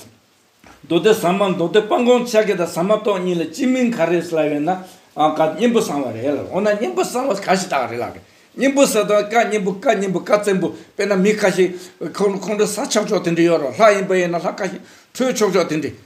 མདོ་སྡེ་ཟ་མ་མདོ་སྡེ་དཔལ་མགོན་ཕྱག་རྒྱ་དང་ཟ་མ་ཏོག་གཉིས་ལ་སྤྱི་མིང་ག་རེ་ཟེར་ལབ་ཡོད་ན། ཨ་ཀ་སྙིང་པོ་གསང་བ་རེད་ལ། འོ་ན་སྙིང་པོ་གསང་བ་ག་ཞིག་བཏགས་རེད་ལབ་རེད། སྙིང་པོ་ཟེར་དང་ཀ་སྙིང་པོ་ཀ་སྙིང་པོ་ཀ་བཙན་པོ། དཔེར་ན་མི་ཁ་ཤས་ཁོང་ཁོང་ཁྲོ་ཟ་ཆོག་ཆོག་དེ་འདྲ་ཡོད་རོ། ལྷ་ཡིན་པ་ཡིན་ན་ལྷ་ཁ་ཤས་ཁྲོས་ཆོག་ཆོག་དེ་འདྲ།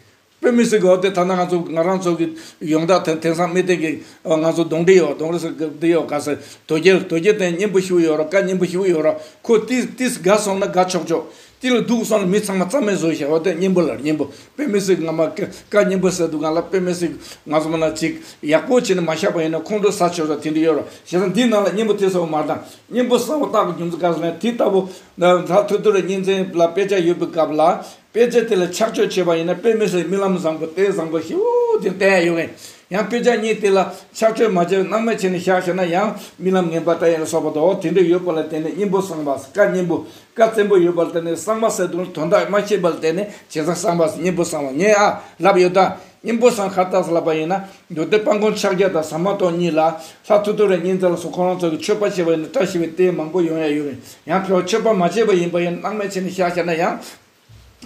དཔེ་མི་སྲིད་གི། འོ་དེ་ཐ་ན་ང་ཚོ་ང་རང་ཚོ་གི་ཡོངས་གྲགས་དེང་དེང་སང་མི་སྟེང་གི་ང་ཚོ་གདོན་འདྲེ་ཡོད། གདོན་རེ་ཟེར་གི་འདི་ཡོད་ག་ཟེར། དོལ་རྒྱལ་དོལ་རྒྱལ་དེ་སྙིང་པོ་ཞེ་པོ་ཡོད་རོ། ཀ་སྙིང་པོ་ཞེ་པོ་ཡོད་རོ། ཁོ་ཏིས་ཏིས་དགའ་སོང་ན་དགའ་ཆོག་ཆོག་དེ་ལ་སྡུག་བསམ་ལ་མི་ཚང་མ་རྩ་མེད་བཟོ་བཞག་པ་དེ་གཉེན་པོ་ལ་གཉེན་པོ། དཔེ་མི་སྲིད་ང་མ་ཀ་ཀ་གཉེན་པོ་ཟེར་འདུག་ག་ལ། དཔེ་མི་སྲིད་ང་ཚོ་མ་ན་ཅིག་ཡག་པོ་བྱས་ནས་མ་བཞག་པ་ཡིན་ན་ཁོང་ཁྲོ་ཟ་ཆོག་ས་དེ་འདྲ་ཡོད་ར། བྱས་ཙང་འདི་ནང་ལ་གཉེན་པོ་དེ་ཚོ་མ་བཏང་། གཉེན་པོ་གསང་བ་བཏགས་པའི་རྒྱུ་མཚན་ག་ཟེར་ན། དེ་ལྟ་བུ་ལྷ་ཐོ་ཐོ་རི་གཉེན་ཚན་ལ་དཔེ་ཆ་ཡོད་པའི་སྐབས་ལ། དཔེ་ཆ་དེ་ལ་ཆགས་སྤྱོད་བྱས་པ་ཡིན་ན། དཔེ་མི་སྲིད་རྨི་ལམ་བཟང་པོ་དེ་བཟང་པོ་ཞིག་འོ་དེ་བསྟན་ཡ་ཡོད་མཁན། ཡང་དཔེ་ཆ་གཉིས་དེ་ལ་ཆགས་སྤྱོད་མ་བྱས་སྣང་མེད་བྱས་ནས་བཞག་བཞག་ན་ཡང་རྨི་ལམ་ངན་པ་ལྟ་ཡ་ལ་སོགས་པ་དང་དེ་འདྲ་ཡོད་པ་ལ་བརྟེན་ནས་གཉེན་པོ་གསང་བ་ཀ་གཉེན་པོ་ཀ་བཙན་པོ་ཡོད་པ་ལ་བརྟེན་ནས། གསང་བ་ཟེར་དུས་དོན་དག་མ་ཤེས་པ་ལ་བརྟེན་ནས་བྱས་ཙང་གསང་བ་གཉེན་པོ་གསང་བ། ངས་ཨ་ལབ་ཡོད་ད། གཉེན་པོ་གསང་ག་རེ་ལབ་པ་ཡིན་ན། མདོ་སྡེ་དཔལ་མགོན་ཕྱག་རྒྱ་དང་ཟ་མ་ཏོག་གཉིས་ལ་ལྷ་ཐོ་ཐོ་རི་གཉེན་ཚན་ལ་སོགས་ཁོ་རང་ཚོ་གིས་མཆོད་པ་བྱས་པ་ཡིན་ན་བཀྲ་ཤིས་པའི་རྟེན་མང་པོ་ཡོང་ཡ་ཡོད་རེད། ཡང་ཕལ་པ་མཆོད་པ་མ་བྱས་པ་ཡིན་པ་ཡིན་ན་སྣང་མེད་བྱས་ནས་བཞག་བཞག་ན་ཡང་།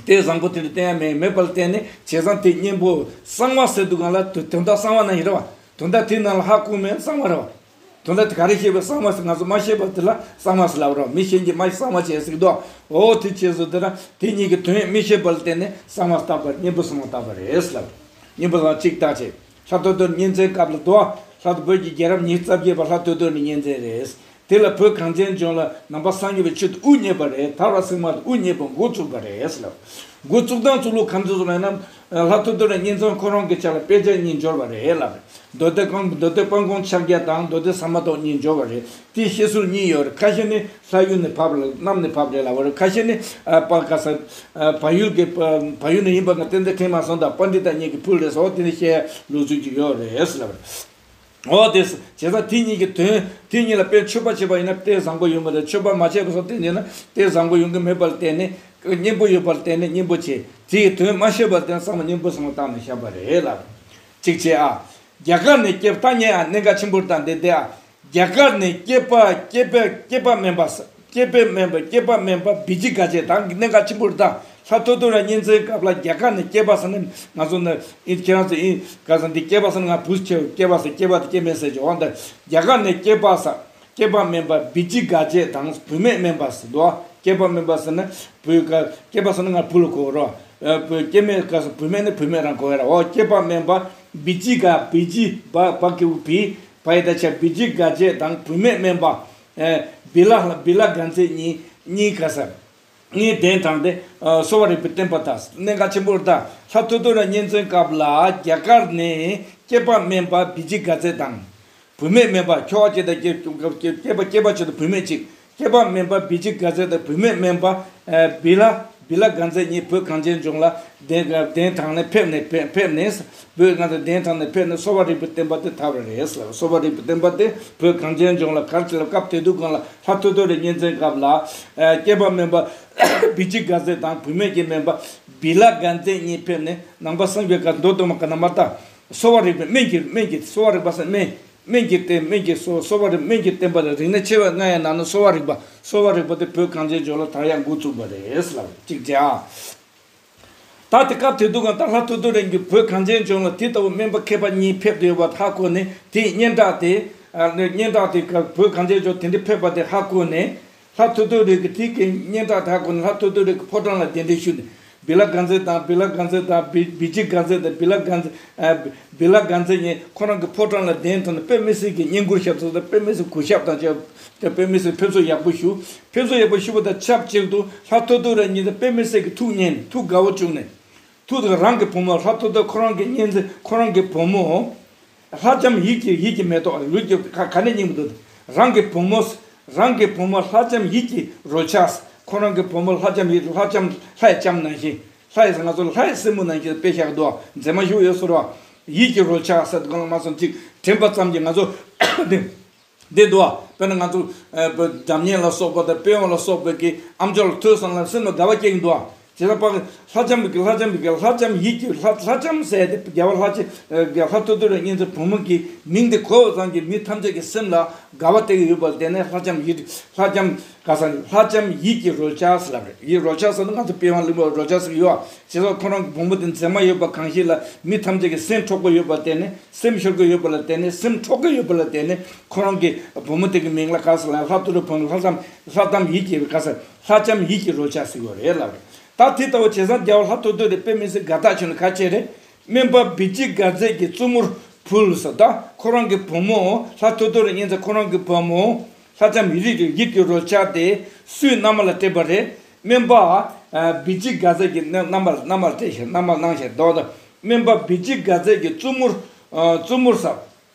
དེ་བཟང་པོ་དེ་འདྲ་བསྟན་ཡ་མེད་མེད་པ་ལ་བརྟེན་ནས། བྱས་ཙང་དེ་གཉེན་པོ་གསང་བ་ཟེར་དུས་སྒང་ལ་དོན་དག་གསང་བ་ནང་བཞིན་རེད་བ། དོན་དག་དེ་ནང་ལ་ཧ་གོ་མེད་གསང་བ་རེད་བ། དོན་དག་དེ་ག་རེ་ཤེས་པའི་གསང་བ་ཟེར། ང་ཚོ་མ་ཤེས་པ་དེ་ལ་གསང་བ་ཟེར་ལབ་རེད་བ། མི་གཞན་གྱིས་མ་གསང་བ་བྱས་ཟེར་གི་འདུག་འོ་དེ་བྱས་སོ་དེ་ལ་དེ་གཉིས་ཀྱི་དོན་མི་ཤེས་པ་ལ་བརྟེན་ནས་གསང་བ་བཏགས་པ། གཉེན་པོ་གསང་བ་བཏགས་པ་རེད་ཟེར་ལབ། གཉེན་པོ་གསང་གཅིག་བཏགས་བྱས། ལྷ་ཐོ་ཐོ་རི་གཉེན་ཚན་སྐབས་ལ་དོ། ལྷ་ཐོ་བོད་ཀྱི་རྒྱལ་རབས་ཉི་ཤུ་རྩ་བརྒྱད་པ་ལྷ་ཐོ་ཐོ་རི་གཉེན་ཚན་རེད། དེ་ལ་བོད་གངས་ཅན་ལྗོངས་ལ་ནང་པ་སངས་རྒྱས་པའི་ཆོས་དེ་དབུ་བརྙེས་པ་རེད། ཐར་པ་སེམས་དཔའ་དེ་དབུ་བརྙེས་པ་འགོ་བཙུགས་པ་རེད་ཟེར་ལབ། འགོ་བཙུགས་སྟངས་བཙུགས་ལུགས་ག་འདྲ་ཟེར་ན། ལྷ་ཐོ་ཐོ་རི་གཉེན་ཚན་ཁོ་རང་གི་ཆ་ལ་དཔེ་ཆ་གཉིས་འབྱོར་བ་རེད་ལབ། མདོ་སྡེ་ཀོང་། མདོ་སྡེ་དཔལ་མགོན་ཕྱག་རྒྱ་དང་མདོ་སྡེ་ཟ་མ་ཏོག་གཉིས་འབྱོར་བ་རེད། དེའི་བཤད་སྲོལ་གཉིས་ཡོད་རེད། ཁ་ཤས་ནི་ལྷ་ཡུལ་ནས་ཕབ་རེད། གནམ་ནས་ཕབ་རེད་ལབ་པ་རེད། ཁ་ཤས་ནི་ཨ་པ་ག་ས་ཨ་བལ་ཡུལ་གྱི་བལ་ཡུལ་ནས་ཡིན་པ་ང་ཏན་ཏན་དྲན་མ་སོང་། ད་པཎྜི་ཏ་གཉིས་ཀྱིས་ཕུལ་རེད་ཟེར་བ་དེ་ནི་བཤད་ལུགས་སྲོལ་ཅིག་ཡོད་རེད་ཟེར་ལབ་རེད། འོ་དེ་བྱས་ཙང་དེ་གཉིས་ཀྱི་དོན། དེ་གཉིས་ལ་དཔེ་མཆོད་པ་བྱས་པ་ཡིན་ན་དེ་བཟང་པོ་ཡོང་གི་རེད། མཆོད་པ་མ་བྱས་པ་སོགས་དེ་ཡིན་ན་དེ་བཟང་པོ་ཡོང་གི་མེད་པ་ལ་བརྟེན་ནས། གཉེན་པོ་ཡོད་པ་ལ་བརྟེན་ནས་གཉེན་པོ་བྱས། དེ་ཡི་དོན་མ་ཤེས་པ་ལ་བརྟེན་ནས་གསང་བ་གཉེན་པོ་གསང་བ་བཏགས་ནས་བཞག་པ་རེད་ལབ། གཅིག་བྱས་ཨ། རྒྱ་གར་ནས་སྐྱེས་པ་ད་ཉན་ཨ། གནད་འགག་ཆེན་པོ་རེད་ད་འདི་དེ་ཨ། རྒྱ་གར་ནས་སྐྱེས་པ་སྐྱེས་པ་སྐྱེས་པ་དམན་པ་ས། སྐྱེས་པ་དམན་པ་སྐྱེས་པ་དམན་པ་བི་ཇི་ག་ཅེ་དང་གནད་འགག་ཆེན་པོ་རེད་ད། ལྷ་ཐོ་ཐོ་རི་གཉེན་ཚན་སྐབས་ལ་རྒྱ་གར་ནས་སྐྱེས་པ་ཟེར་ནས་ང་ཚོ་ནི་ཨིན། ཁྱེད་རང་ཚོ་ཨིན་ག་ས་འདི་སྐྱེས་པ་ཟེར་ན་ང་བུ་ཆེ་སྐྱེས་པ་ཟེར། སྐྱེས་པ་དེ་སྐྱེས་དམན་ཟེར་གྱི་འོང་ད། རྒྱ་གར་ནས་སྐྱེས་པ་ས། སྐྱེས་པ་དམན་པ་བི་ཇི་ག་ཅེ་དང་བུད་མེད་དམན་པ་ཟེར་འདུག་སྐྱེས་པ་དམན་པ་ཟེར་ན་བུ་ག་སྐྱེས་པ་ཟེར་ན་ང་བུ་ལ་གོ་རོ། བུ་སྐྱེས་དམན་ག་ས་བུད་མེད་ནི་བུད་མེད་རང་གོ་ཡ་ར། འོ་སྐྱེས་པ་དམན་པ་བི་ཇི་ག་བི་ཇི་བ་བ་གི་བུ་བི། བ་ཡི་ད་ཆ་བི་ཇི་ག་ཅེ་དང་བུད་མེད་དམན་པ། ཨེ། བི་ལ་ལྷ་བི་ལ་ག་ཛེ་གཉིས་གཉིས་ག་ས། གཉིས་གདན་དྲངས་ཏེ། ཨ། གསོ་བ་རིག་པའི་བསྟན་པ་དང་གནད་འགག་ཆེན་པོ་རེད་ད། ལྷ་ཐོ་ཐོ་རི་གཉེན་ཚན་སྐབས་ལ་རྒྱ་གར་ནས་སྐྱེས་པ་དམན་པ་བི་ཇི་ག་ཛེ་དང་། བུད་མེད་དམན་པ་ཁྱོ་ག་ཅེ་དང་སྐྱེས་སྐྱེས་པ་སྐྱེས་པ་ཅིག་དང་བུད་མེད་ཅིག་སྐྱེས་པ་དམན་པ་བི་ཇི་ག་ཛེ་དང་བུད་མེད་དམན་པ། ཨ། བི་ལ་བི་ལ་ག་ཛེ་གཉིས་བོད་གངས་ཅན་ལྗོངས་ལ་གདན་གདན་དྲངས་ནས་ཕེབས་ནས་ཕེབས་ནས། བོད་གངས་ཅན་གདན་དྲངས་ནས་ཕེབས་ནས་གསོ་བ་རིག་པའི་བསྟན་པ་དེ་དར་བ་རེད་ཟེར། གསོ་བ་རིག་པའི་བསྟན་པ་དེ་བོད་གངས་ཅན་ལྗོངས་ལ་ག་རེ་བྱས་ལ་སྐབས་དེ་དུས་སྒང་ལ་ལྷ་ཐོ་ཐོ་རི་གཉེན་ཚན་སྐབས་ལ། ཨ། སྐྱེས་པ་དམན་པ་བི་ཇི་ག་ཛེ་དང་བུད་མེད་ཀྱི་དམན་པ་བི་ལ་ག་ཛེ་གཉིས་ཕེབས་ནས་ནང་པ་སངས་རྒྱས་ཀྱི་མདོ་དུ་མ་ག་ན་མ་ལྟ། གསོ་བ་རིག་པའི་སྨན་གྱི་སྨན་གྱི་གསོ་བ་རིག་པ་ཟེར་སྨན། སྨན་གྱི་སྟེང་སྨན་གྱི་གསོ་གསོ་བ་རིག་སྨན་གྱི་བསྟན་པ་ལ་རིག་གནས་ཆེ་བ་ལྔ་ཡི་ནང་ནས་གསོ་བ་རིག་པ། གསོ་བ་རིག་པ་དེ་བོད་གངས་ཅན་ལྗོངས་ལ་དར་ཡག་འགོ་བཙུགས་པ་རེད་ཟེར་ལབ་གཅིག་བྱས་ཨ། ད་དེ་སྐབས་དེ་དུས་སྒང་ད་ལྷ་ཐོ་ཐོ་རི་གིས་བོད་གངས་ཅན་ལྗོངས་ལ་དེ་ལྟ་བུ་སྨན་པ་མཁས་པ་གཉིས་ཕེབས་ཏེ་ཡོད་པ་ཧ་གོ་ནས། དེའི་སྙན་གྲགས་དེ། ཨ། སྙན་གྲགས་དེ་བོད་གངས་ཅན་ལྗོངས་དེ་འདྲ་ཕེབས་པ་དེ་ཧ་གོ་ནས། ལྷ་ཐོ་ཐོ་རི་གིས་དེ་གི་སྙན་གྲགས་དེ་ཧ་གོ་ནས་ལྷ་ཐོ་ཐོ་རི་གི་ཕོ་བྲང་ལ་གདན་འདྲེན་ཞུས་ནས། བི་ལ་ག་ཛེ་དང་བི་ལ་ག་ཛེ་དང་བི་བི་ཇི་ག་ཛེ་དང་བི་ལ་ག་ཛེ། ཨ། བི་ལ་ག་ཛེ་གཉིས་ཁོ་རང་གི་ཕོ་བྲང་ལ་གདན་དྲངས་ནས་དཔེ་མི་སྲིད་ཀྱི་བསྙེན་བཀུར་ཞབས་ཏོག་དང་དཔེ་མི་སྲིད་གུས་ཞབས་དང་བཅས་ཏེ་དཔེ་མི་སྲིད་ཕེབས་བསུ་ཡག་པོ་ཞུ། ཕེབས་བསུ་ཡག་པོ་ཞུ་བ་དང་ཆབས་ཅིག་ཏུ་ལྷ་ཐོ་ཐོ་རི་གཉིས་དང་དཔེ་མི་སྲིད་ཀྱི་ཐུགས་མཉེས་ནས་ཐུགས་དགའ་བོ་བྱུང་ནས། ཐུགས་དགའ། རང་གི་བུ་མོ་ལྷ་ཐོ་ཐོ་ཁོ་རང་གི་གཉེན་ཚན་ཁོ་རང་གི་བུ་མོ། ལྷ་ལྕམ་ཡིད་ཀྱི་ཡིད་ཀྱི་མེ་ཏོག་ལུས་ཀྱི་ག་ག་ནས་རྙིང་པ་འདུག་རང་གི་བུ་མོ། རང་གི་བུ་མོ་ལྷ་ལྕམ་ཡིད་ཀྱི་རོལ་ཆ། ཁོ་རང་གི་བུ་མོ་ལྷ་ལྕམ་ཡིད་ལྷ་ལྕམ་ལྷའི་ལྕམ་ནང་བཞིན། ལྷ་ཡི་ང་ཚོ་ལྷའི་སྲིང་མོ་ནང་བཞིན་དཔེ་བཞག་འདུག་མཛེས་མ་ཞིག་ཡོད་ཟེར་བ། ཡིད་ཀྱི་རོལ་ཆ་ཟེར་དུས་སྒང་ལ་མ་སོང་ཅིག་དྲན་པ་ཙམ་གྱིས་ང་ཚོ་འདི་འདི་འདུག་དཔེར་ན་ང་ཚོ་ཨ་སྒྲ་སྙན་ལ་སོགས་པ་དང་དཔེ་ཡོན་ལ་སོགས་པའི་གི་ཨམ་ཅོག་ལ་ཐོས་སོང་ལ་སེམས་ལ་དགའ་བ་སྐྱེ་གི་འདུག་བྱས་ཙང་པ་ལྷ་ལྕམ་གྱི་ལྷ་ལྕམ་གྱི་ལྷ་ལྕམ་ཡིད་ཀྱི་ལྷ་ལྷ་ལྕམ་ཟེར་ཏེ་རྒྱལ་བ་ལྷ་ལྕམ་ལྷ་ཐོ་ཐོ་རི་གཉན་ཚའི་བུ་མོ་གི་མིང་དེ་གོ་བ་ཙམ་གྱིས་མི་ཐམས་ཅད་ཀྱི་སེམས་ལ་དགའ་བ་སྟེར་གྱི་ཡོད་པ་ལ་བརྟེན་ནས་ལྷ་ལྕམ་ཡིད་ལྷ་ལྕམ་ག་ས་ལྷ་ལྕམ་ཡིད་ཀྱི་རོལ་ཆ་ཟེར་ལབ་རེད། ཡིད་རོལ་ཆ་ཟེར་ན་ང་ཚོ་པི་ཝང་གླིང་པ་རོལ་ཆ་ཟེར་གྱི་ཡོད། བྱས་ཙང་ཁོ་རང་གི་བུ་མོ་དེ་མཛེས་མ་ཡོད་པ་གང་ཞིག་ལ་མི་ཐམས་ཅད་ཀྱི་སེམས་འཕྲོག་པ་ཡོད་པ་ལ་བརྟེན་ནས་སེམས་ཤོར་གྱི་ཡོད་པ་ལ་བརྟེན་ནས་སེམས་འཕྲོག་གི་ཡོད་པ་ལ་བརྟེན་ནས་ཁོ་རང་གི་བུ་མོ་དེ་གི་མིང་ལ་ག་ས་ལ་ལྷ་ཐོ་ཐོ་རི་བུ་མོ་ལྷ་ལྕམ་ལྷ་ལྕམ་ཡིད་ཀྱི་ག་ས་ལྷ་ལྕམ་ཡིད་ཀྱི་རོལ་ཆ་ཟེར་གྱི་ཡོད་རེད་ལབ་རེད། ད་དེ་ལྟ་བུ་བྱས་ཙང་རྒྱལ་བ་ལྷ་ཐོ་ཐོ་རི་དཔེ་མི་སྲིད་དགའ་ཐག་ཆོད་ནས་ག་བྱས་རེད། སྨན་པ་བི་ཇི་ག་ཛེ་གི་བཙུན་མོར་ཕུལ་ཟེར། ད་ཁོ་རང་གི་བུ་མོ་ལྷ་ཐོ་ཐོ་རི་གཉན་ཚ་ཁོ་རང་གི་བུ་མོ་ལྷ་ལྕམ་ཡིད་ཀྱི་ཡིད་ཀྱི་རོལ་ཆ་དེ་སུའི་མནའ་མ་ལ་སྤྲད་པ་རེད། སྨན་པ་ བི་ཇི་ག་ཙེ་གི་རྣམ་པར་རྣམ་པར་སྤྲས་ཤིང་རྣམ་པར་སྣང་ཞིང་འདོད་དོ། སྨན་པ་བི་ཇི་ག་ཙེ་གི་བཙུན་མོར་བཙུན་མོར་ཟབ།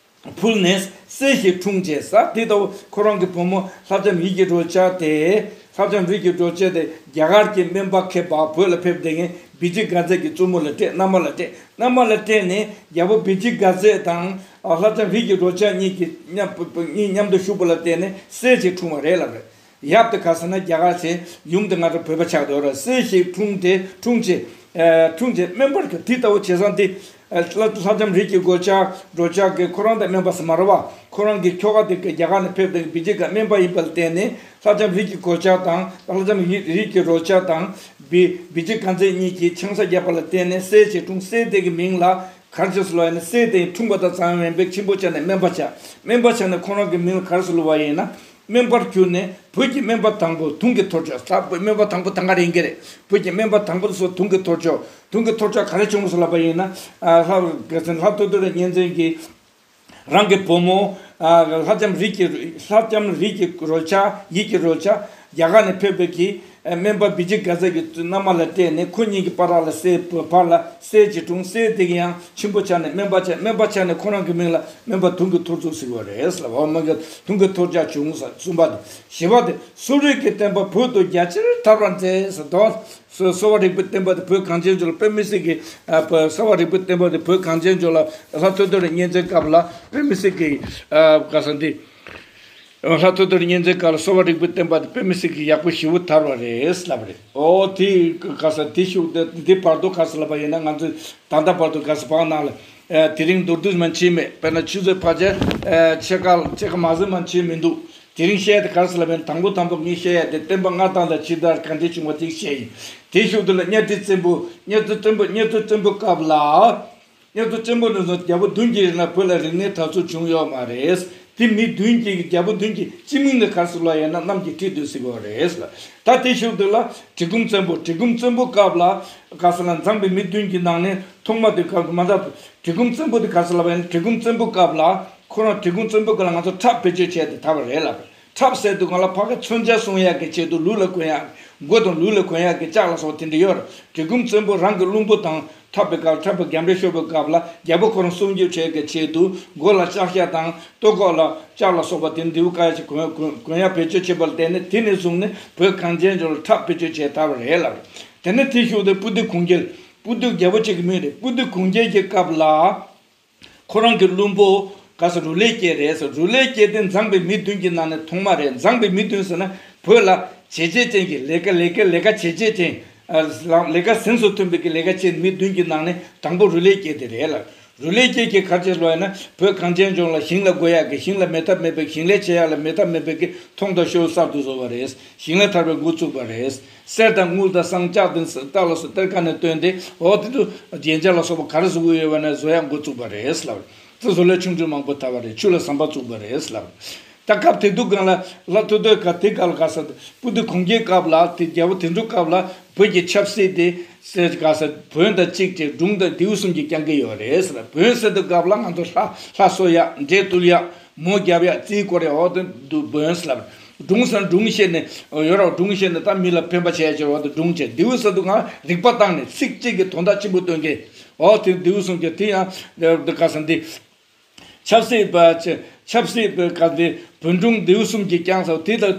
ཕུལ་ནས་གསེར་ཞིག་འཁྲུངས་བྱས་ས། དེ་ལྟ་བུ་ཁོ་རང་གི་བུ་མོ་ལྷ་ལྕམ་ཡིད་ཀྱི་རོལ་ཆ་དེ། ལྷ་ལྕམ་རིགས་ཀྱི་རོལ་ཆ་དེ་རྒྱ་གར་གྱི་སྨན་པ་མཁས་པ་བོད་ལ་ཕེབས་བསྡད་མཁན་བི་ཇི་ག་ཙེ་གི་བཙུན་མོ་ལ་སྤྲད། མནའ་མ་ལ་སྤྲད། མནའ་མ་ལ་སྤྲད་ནས་རྒྱལ་པོ་བི་ཇི་ག་ཙེ་དང་ལྷ་ལྕམ་རིགས་ཀྱི་རོལ་ཆ་གཉིས་ཀྱི་མཉམ་གཉིས་མཉམ་དུ་བཞུགས་པ་ལ་བརྟེན་ནས་གསེར་ཞིག་འཁྲུངས་པ་རེད་ལབ་རེད། ཡབ་དེ་ག་ཟེར་ན་རྒྱ་གར་ཆེ། ཡུམ་དེ་ང་ཚོ་བོད་པ་ཆགས་འདུག་ར། གསེར་ཞིག་འཁྲུངས་ཏེ་འཁྲུངས་རྗེས། ཨ་འཁྲུངས་རྗེས་སྨན་པར་གྱུར། དེ་ལྟ་བུ་བྱས་ཙང་དེ། ཨ་ལྷ་ལྷ་ལྕམ་རིགས་ཀྱི་རོལ་ཆ་རོལ་ཆ་གི་ཁོ་རང་དང་སྨན་པ་ཟེར་མ་རེད་བ། ཁོ་རང་གི་ཁྱོ་ག་དེ་གི་རྒྱ་གར་ནས་ཕེབས་དང་བི་ཇི་ག་སྨན་པ་ཡིན་པ་ལ་བརྟེན་ནས་ལྷ་ལྕམ་རིགས་ཀྱི་རོལ་ཆ་དང་ལྷ་ལྕམ་ཡི་རིགས་ཀྱི་རོལ་ཆ་དང་བི་བི་ཇི་ག་ཙེ་གཉིས་ཀྱིས་ཆང་ས་བརྒྱབ་པ་ལ་བརྟེན་ནས་གསེར་ཞིག་འཁྲུངས། གསེར་དེ་གི་མིང་ལ། ག་རེ་ཟེར་ལབ་ཡིན་ན་གསེར་དེ་འཁྲུངས་པ་དང་ཙམ་མིན་པའི་ཆེན་པོ་ཆགས་ནས་སྨན་པ་ཆགས། སྨན་པ་ཆགས་ནས་ཁོ་རང་གི་མིང་ལ་ག་རེ་ཟེར་ལབ་པ་ཡིན་ན། སྨན་པར་གྱུར་ནས་བོད་ཀྱི་སྨན་པ་དང་པོ་དུང་གི་ཐོར་ཅོག་ད་བོད་སྨན་པ་དང་པོ་ད་ག་རེ་ཡིན་གྱི་རེད། བོད་ཀྱི་སྨན་པ་དང་པོ་དེ་ཚོ་དུང་གི་ཐོར་ཅོག་དུང་གི་ཐོར་ཅོག་ག་རེ་བྱུང་ཟེར་ལབ་པ་ཡིན་ན། ཨ་ལྷ་ལྷ་ཐོ་ཐོ་རི་གཉན་བཙན་གྱིས་རང་གི་བུ་མོ་ཨ་ལྷ་ལྕམ་རིགས་ཀྱི་ལྷ་ལྕམ་རིགས་ཀྱི་རོལ་ཆ་ཡིད་ཀྱི་རོལ་ཆ་རྒྱ་གར་ནས་ཕེབས་པའི་གི་སྨན་པ་བི་ཇི་ག་ཙེ་གི་མནའ་མ་ལ་སྤྲད་ནས་ཁོ་གཉིས་ཀྱི་བར་ལ་གསེར་བར་ལ་གསེར་གྱི་དྲུང་གསེར་དེ་གི་ཡང་ཆེན་པོ་ཆགས་ནས་སྨན་པ་ཆགས། སྨན་པ་ཆགས་ནས་ཁོ་རང་གི་མིང་ལ་སྨན་པ་དུང་གི་ཐོར་ཅོག་ཟེར་བ་རེད་ཟེར་ལ། འོ་སྨན་པ་དུང་གི་ཐོར་ཅོག་བྱུང་ཟེར། གསུམ་པ་དེ། བཞི་པ་དེ་གསོ་རིག་གི་བསྟན་པ་བོད་དུ་རྒྱ་ཆེར་དར་བར་མཛད་ཟེར་དོ། གསོ་གསོ་བ་རིག་པའི་བསྟན་པ་དེ་བོད་གངས་ཅན་ལྗོངས་ལ་དཔེ་མི་སྲིད་ཀྱི་ཨ་གསོ་བ་རིག་པའི་བསྟན་པ་དེ་བོད་གངས་ཅན་ལྗོངས་ལ་ལྷ་ཐོ་ཐོ་རི་གཉན་བཙན་སྐབས་ལ་དཔེ་མི་སྲིད་ཀྱི་ཨ་ག་ས་འདི། ལྷ་ཐོ་ཐོ་རི་གཉན་བཙན་སྐབས་ལ་གསོ་བ་རིག་པའི་བསྟན་པ་དེ་དཔེ་མི་སྲིད་ཀྱི་ཡག་པོ་ཞེ་པོ་དར་བ་རེད་ལབ་རེད། ཨོ་དེ་ག་ས་དེ་ཤུགས་དེ་འདི་བར་དུ་ག་ས་ལབ་པ་ཡིན་ན་ང་ཚོས་ད་ལྟ་བར་དུ་ག་ས་བག་ནང་ལ་དེ་རིང་མདོར་བསྡུས་མ་བྱས་མེད། དཔེར་ན་ཆུ་ཚོད་ཕལ་ཆེར་ཕྱེད་ཀ་ཕྱེད་ཀ་མ་ཟིན་མ་བྱས་མི་འདུག་དེ་རིང་བཤད་དེ་ག་ས་ལབ་པ་ཡིན་ན་དང་པོ་དང་པོ་ངས་བཤད་ཡ་དེ་བསྟན་པ་སྔར་དང་ལ་ཇི་ལྟར་གང་འདྲ་བྱུང་བ་དེ་བཤད་ཡིན། དེ་ཤུགས་དེ་ལ་གཉའ་ཁྲི་བཙན་པོ་གཉའ་ཁྲི་བཙན་པོ་གཉའ་ཁྲི་བཙན་པོ་སྐབས་ལ། གཉའ་ཁྲི་བཙན་པོ་ནས་བཟུང་རྒྱལ་པོ་བདུན་གྱི་རིང་ལ་བོད་ལ་རིག་གནས་དར་ཚུལ་བྱུང་ཡོད་མ་རེད། དེ་མི་བདུན་གྱིས་རྒྱལ་པོ་བདུན་གྱིས་སྤྱི་མིང་ནས་ག་རེ་ཟེར་ལབ་ཡིན་ན་གནམ་གྱི་ཁྲི་སྟོད་ཟེར་གྱི་ཡོད་རེད། ད་དེ་ཤུགས་དེ་ལ་གྲི་གུམ་བཙན་པོ་གྲི་གུམ་བཙན་པོ་སྐབས་ལ་ག་ས་ལ་འཛོམས་པའི་མི་བདུན་གྱི་ནང་ནས་ཐོག་མ་དེ་སྐབས་མ་ད་གྲི་གུམ་བཙན་པོ་དེ་ག་ས་ལབ་པ་ཡིན་ན་གྲི་གུམ་བཙན་པོ་སྐབས་ལ་ཁོ་རང་གྲི་གུམ་བཙན་པོ་སྐབས་ལ་ང་ཚོ་ཁྲབ་བེད་སྤྱོད་བྱས་ཏེ་ད་བ་རེད་ལབ། ཁྲབ་ཟེར་དུས་སྒང་ལ་ཕ་གི་མཚོན་ཆ་སྲུང་ཡག་གི་ཆེད་དུ་ལུས་ལ་གོན་ཡག་མགོ་དང་ལུས་ལ་གོན་ཡག་གི་ལྕགས་ལ་སོགས་དེ་འདྲ་ཡོད་རེད། གྲི་གུམ་བཙན་པོ་རང་གི་བློན་པོ་དང་འཁྲབ་པའི་སྐབས་འཁྲབ་པའི་རྒྱབ་འདྲེ་ཤོར་བའི་སྐབས་ལ་རྒྱལ་པོ་ཁོ་རང་སྲུང་སྐྱོབ་བྱེད་ཀྱི་ཆེད་དུ་མགོ་ལ་ལྕགས་ཤ་དང་ལྟོ་ཁོག་ལ་ལྕགས་ལ་སོགས་པ་དེ་འདྲ་བོ་དཀར་ཡག་ཅིག་གོན་གོན་གོན་ཡག་བེད་སྤྱོད་བྱེད་པ་ལ་བརྟེན་ནས་དེ་ནས་བཟུང་ནས་བོད་གངས་ཅན་ལྗོངས་ལ་ཁྲབ་བེད་སྤྱོད་བྱས་ད་བ་རེད་ལབ། དེ་ནས་དེ་ཤུགས་དེ་སྤུ་རྡེ་གུང་རྒྱལ་སྤུ་རྡེ་རྒྱལ་པོ་གཅིག་གི་མིང་རེད། སྤུ་རྡེ་གུང་རྒྱལ་གྱི་སྐབས་ལ། ཁོ་རང་གི་བློན་པོ་ག་ས་རུ་ལས་སྐྱེས་རེད་ཟེར། རུ་ལས་སྐྱེས་ཏེ་འཛངས་པའི་མི་བདུན་གྱི་ནང་ནས་ཐོག་མ་རེད། འཛངས་པའི་མི་བདུན་ཟེར་ན་བོད་ལ་བྱས་རྗེས་ཅན་གྱི་ལས་ཀ་ལས་ཀ་ལས་ཀ་བྱས་རྗེས་ཅན། ཨ་ལ་ལས་ཀ་གཟེངས་སུ་ཐོན་པའི་གི་ལས་ཀ་བྱས་མི་བདུན་གྱི་ནང་ནས་དང་པོ་རུ་ལས་སྐྱེས་དེ་རེད་ལ། རུ་ལས་སྐྱེས་ཀྱི་ག་རེ་བྱས་ལབ་ཡིན་ན་བོད་གངས་ཅན་ལྗོངས་ལ་ཞིང་ལ་དགོས་ཡག་གི་ཞིང་ལ་མེད་ཐབས་མེད་པའི་ཞིང་ལས་བྱེད་ཡག་ལ་མེད་ཐབས་མེད་པའི་གི་ཐོང་དང་ཤོ་གསར་དུ་བཟོ་བ་རེད། ཞིང་ལས་ཐར་པའི་འགོ་བཙུགས་པ་རེད། གསེར་དང་དངུལ་དང་ཟངས་ལྕགས་དང་རྟ་ལ་སོགས་གཏེར་ཁ་ནས་བཏོན་ཏེ་འོ་དེ་དུ་རྒྱན་ཆ་ལ་སོགས་པ་ག་རེ་བཟོ་གི་ཡོད་པ་ན་བཟོ་ཡག་འགོ་བཙུགས་པ་རེད་ལབ། དེ་བཟོ་ལས་ཆུང་ཆུང་མང་པོ་དར་བ་རེད། ཆུ་ལ་ཟམ་པ་བཙུགས་པ་རེད་ལབ། ད་སྐབས་དེ་དུས་སྒང་ལ་ལྷ་ཐོ་ཐོའི་སྐབས་དེ་སྐབས་ལ་ག་ས་སྤུ་རྡེ་གུང་རྒྱལ་སྐབས་ལ་དེ་རྒྱལ་པོ་དེ་ཚོ་སྐབས་ལ་བོད་ཀྱི་ཆབ་སྲིད་དེ་ག་ས་བོན་དང་གཅིག་བྱས་སྒྲུང་དང་ལྡེའུ་གསུམ་གྱིས་བསྐྱང་གི་ཡོད་རེད་ལབ། བོན་ཟེར་དུས་སྐབས་ལ་ང་ཚོ་ལྷ་ལྷ་གསོལ་ཡག་འདྲེ་བཏུལ་ཡག་མོ་རྒྱབ་ཡག་རྩིས་སྐོར་ཡག་འོ་དེ་འདུག་བོན་ཟེར་ལབ། སྒྲུང་ཟེར་ན་སྒྲུང་བཤད་ནས་ཡོད་ར། སྒྲུང་བཤད་ནས་ད་མི་ལ་ཕན་པ་བྱས་ཡག་ཅིག་འོ་དེ་སྒྲུང་བྱས། ལྡེའུ་ཟེར་དུས་ང་རིག་པ་བཏང་ནས་ཚིག་གཅིག་གིས་དོན་དག་ཆེན་པོ་སྟོན་མཁན། འོ་དེ་ལྡེའུ་གསུམ་གྱི་དེ་ཡང་འདི་ག་ས་འདི། ཆབ་སྲིད་པ་ཆ་ཆབ་སྲིད་པའི་ག་འདི་བོན་སྒྲུང་ལྡེའུ་གསུམ་གྱིས་བསྐྱངས་སོ། དེ་ལ་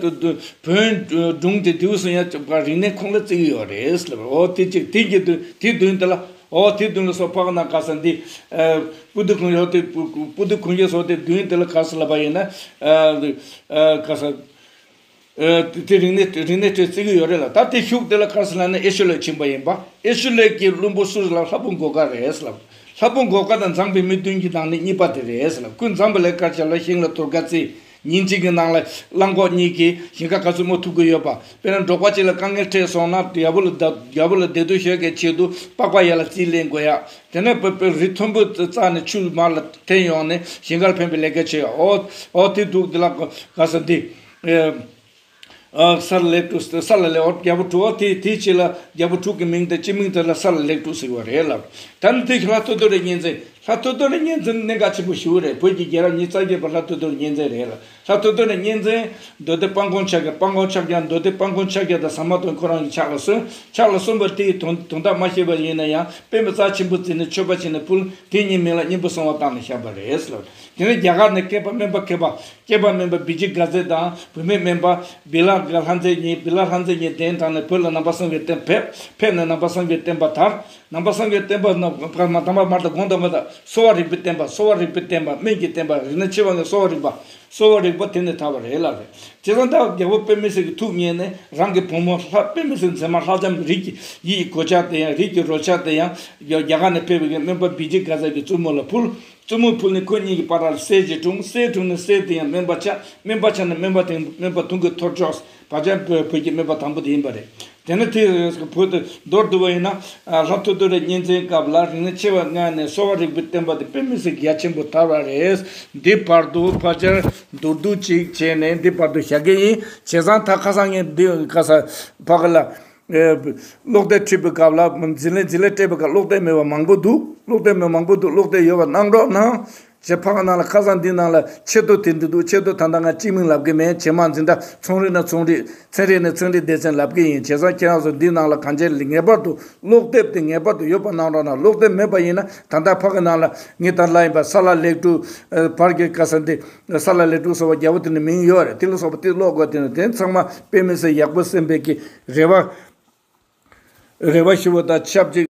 བོན་སྒྲུང་དེ་ལྡེའུ་གསུམ་ཡང་རིག་གནས་ཁོངས་ལ་བརྩི་གི་ཡོད་རེད་ལབ། འོ་དེ་གཅིག་དེ་གྱི་དུ་དེ་བདུན་དེ་ལ་འོ་དེ་བདུན་ལ་སོགས་པ་ན་ག་ས་འདི་སྤུ་རྡེ་གུང་ཡོད་དེ་སྤུ་སྤུ་རྡེ་གུང་རྒྱལ་སོགས་དེ་བདུན་དེ་ལ་ག་ས་ལབ་པ་ཡིན་ན་ག་ས། ཨ་དེ་རིག་གནས་རིག་གནས་ཁྲོད་བརྩི་གི་ཡོད་རེད་ལ། ད་དེ་ཤུགས་དེ་ལ་ག་རེ་ཟེར་ལབ་ན་ཨེ་ཤོ་ལོ་ཡི་ཕྱིན་པ་ཡིན་པ། ཨེ་ཤོ་ལོ་ཡི་གི་བློན་པོ་སུ་རེད་ལབ། ལྷ་བུ་མགོ་དཀར་རེད་ལབ། ལྷ་བུ་མགོ་དཀར་དང་འཛངས་པའི་མི་བདུན་གྱི་ནང་ནས་གཉིས་པ་དེ་རེད་ལབ། ཁོས་འཛངས་པའི་ལས་ཀ་བྱས་ལ་ཤིང་ལ་དུར་ཁ་རྩིས། ཉིན་གཅིག་གི་ནང་ལ་གླང་གོག་གཉིས་ཀྱིས་ཞིང་ཁ་ག་ཚོད་རྨོ་ཐུབ་ཀྱི་ཡོད་པ། དཔེར་ན་འབྲོག་པ་གཅིག་ལ་དཀའ་ངལ་འཕྲད་སོང་ན་རྒྱལ་པོ་ལ་རྒྱལ་པོ་ལ་བདེ་སྡུག་ཤོད་མཁན་ཆེད་དུ་པགས་པ་ཡར་ལ་རྩིས་ལེན་དགོས་ཡག། དེ་ནས་པ་པ་རི་མཐོན་པོ་བཙགས་ནས་ཆུ་མར་ལ་འཐེན་ཡོང་ནས་ཞིང་ཁར་ཕན་པའི་ལས་ཀ་བྱེད་ཡག། ཨོ་ཨོ་དེ་འདུག་དེ་ལ་ག་ས་འདི། ཨ་ས་ལ་ལེགས་དྲུག་ས་ལ་ལེགས། ཨོ་རྒྱལ་པོ་དྲུག་ཨོ་དེ་དེའི་ཕྱི་ལ་རྒྱལ་པོ་དྲུག་གི་མིང་དང་སྤྱི་མིང་དེ་ལ་ས་ལ་ལེགས་དྲུག་ཟེར་བ་རེད་ལབ། ད་ནི་དེ་ལྷ་ཐོ་ཐོ་རི་གཉན་བཙན་ ལྷ་ཐོ་ཐོ་རི་གཉན་བཙན་གནད་འགག་ཆེན་པོ་ཞེ་པོ་རེད། བོད་ཀྱི་རྒྱལ་རབས་ཉེར་གཅིག་པ་ལྷ་ཐོ་ཐོ་རི་གཉན་བཙན་རེད་ལ། ལྷ་ཐོ་ཐོ་རི་གཉན་བཙན་མདོ་སྡེ་དཔལ་མགོན་ཕྱག་རྒྱ། དཔལ་མགོན་ཕྱག་རྒྱ་མདོ་སྡེ་དཔལ་མགོན་ཕྱག་རྒྱ་དང་ཟ་མ་ཏོག་ཁོ་རང་གི་ཕྱག་ལ་སོན། ཕྱག་ལ་སོན་པ་དེ་ཡི་དོན་དོན་དག་མ་ཤེས་པ་ཡིན་ན་ཡང་པད་མ་རྩ་ཆེན་པོ་བརྩིས་ནས་མཆོད་པ་བྱས་ནས་ཕུལ། དེ་ཉིད་མིང་ལ་གཉན་པོ་གསང་བ་བཏགས་ནས་བཞག་པ་རེད་ལ། དེ་ནས་རྒྱ་གར་ནས་མཁས་པ་སྨན་པ་མཁས་པ་སྐྱེས་པ་སྨན་པ་བི་ཇི་དགའ་ཚལ་དང་བུད་མེད་སྨན་པ་བི་ལ་ལྷ་མཛེས་གཉིས། བི་ལ་ལྷ་མཛེས་གཉིས་གདན་དྲངས་ནས་བོད་ལ་ནང་པ་སངས་རྒྱས་བསྟན་ཕེབས། ཕེབས་ནས་ནང་པ་སངས་རྒྱས་བསྟན་པ་དར། ནང་པ་སངས་རྒྱས་བསྟན་པ་ནང་པ་མ་དམ་པ་མར་དང་དགོངས་དམ་པ་དང་གསོ་བ་རིག་པའི་བསྟན་པ། གསོ་བ་རིག་པའི་བསྟན་པ། སྨན་གྱི་བསྟན་པ། རིག་གནས་ཆེ་བ་ངས་གསོ་བ་རིག་པ། གསོ་བ་རིག་པ་དེ་ནས་དར་བ་རེད་ལ་རེད། བྱས་ཙང་ད་རྒྱལ་པོ་པདྨ་སེང་གེ་ཐུགས་མཉེས་ནས་རང་གི་བུ་མོ་ལྷ་པདྨ་སེང་མཛེས་མ་ལྷ་ལྕམ་རིགས་ཀྱི་ཡིད་ཀྱི་གོ་ཆ་དེ་ཡང་། རིགས་ཀྱི་རོ་ཆ་དེ་ཡང་རྒྱ་གར་ནས་ཕེབས་པའི་སྨན་པ་བི་ཇི་དགའ་ཚལ་གྱི་བཙུན་མོ་ལ་ཕུལ། བཙུན་མོ་ཕུལ་ནས་ཁོ་གཉིས་ཀྱི་བར་ལ་སྲས་ཅིག་འཁྲུངས། སྲས་འཁྲུངས་ནས་སྲས་དེ་ཡང་སྨན་པ་ཆགས། སྨན་པ་ཆགས་ནས་སྨན་པ་དེ་སྨན་པ་དུང་གི་ཐོར་ཅོག་བ་ཅན་བོད་ཀྱི་སྨན་པ་དང་པོ་དེ་ཡིན་པ་རེད། དེ་ནས་དེ་བོད་དུ་མདོར་བསྡུ་བ་ཡིན་ན། ལྷ་ཐོ་ཐོ་རི་གཉན་བཙན་སྐབས་ལ་རིག་གནས་ཆེ་བ་མངའ་ནས་གསོ་བ་རིག་པའི་བསྟན་པ་དེ་པདྨ་སེང་གེ་རྒྱ་ཆེན་པོ་དར་བ་རེད། འདི་བར་དུ་ཕལ་ཆེར་མདོར་བསྡུས་ཅིག་བྱས་ནས་འདི་བར་དུ་བཞག་གི་ཡིན། བྱས་ཙང་ད་ཁ་སང་ངས་འདི་ཁ་སང་ཕ་གི་ལ། ཨེ། ཀློག་དེབ་ཁྲིད་པའི་སྐབས་ལ་འཛིན་ལས་འཛིན་ལས་སྤྲད་པའི་སྐབས་ཀློག་དེབ་མེད་པ་མང་པོ་འདུག་ཀློག་དེབ་མེད་མང་པོ་འདུག་ཀློག་དེབ་ཡོད་པ་གནང་རོགས་གནང་། ཅེས་ཕ་གི་ནང་ལ་ཁ་སང་འདི་ནང་ལ་ཆེད་དུ་དེ་འདི་འདུག་ཆེད་དུ་ད་ལྟ་ང་སྤྱི་མིང་ལབ་གི་མེད། ཇེ་མང་འཛིན་གྲྭ་ཚོང་རིག་ན་ཚོང་རིག་ཚན་རིག་ན་ཚན་རིག་སྡེ་ཚན་ལབ་གི་ཡིན། བྱས་ཙང་ཁྱེད་རང་ཚོ་འདི་ནང་ལ་གང་ཅི་ངེས་པར་དུ་ཀློག་དེབ་དེ་ངེས་པར་དུ་ཡོད་པ་གནང་རོགས་གནང་། ཀློག་དེབ་མེད་པ་ཡིན་ན་ད་ལྟ་ཕ་གི་ནང་ལ་ངས་ད་ལ་ཡིན་པ་ས་ལ་ལེགས་དྲུག་བར་གྱི་ཁ་སང་འདི་ས་ལ་ལེགས་དྲུག་ཟེར་བ་རྒྱལ་པོ་དེ་ནི་མིང་ཡོད་རེད། དེ་ལ་སོགས་པ་དེ་ཀློག་དགོས། དེ་ནི་དེ་ཚང་མ་དཔེ་མི་སྲིད་ཡག་པོ་སེམས་པའི་གི་རེ་བ། རེ་བ་ཞུ་བ་དང་ཆབས་ཅིག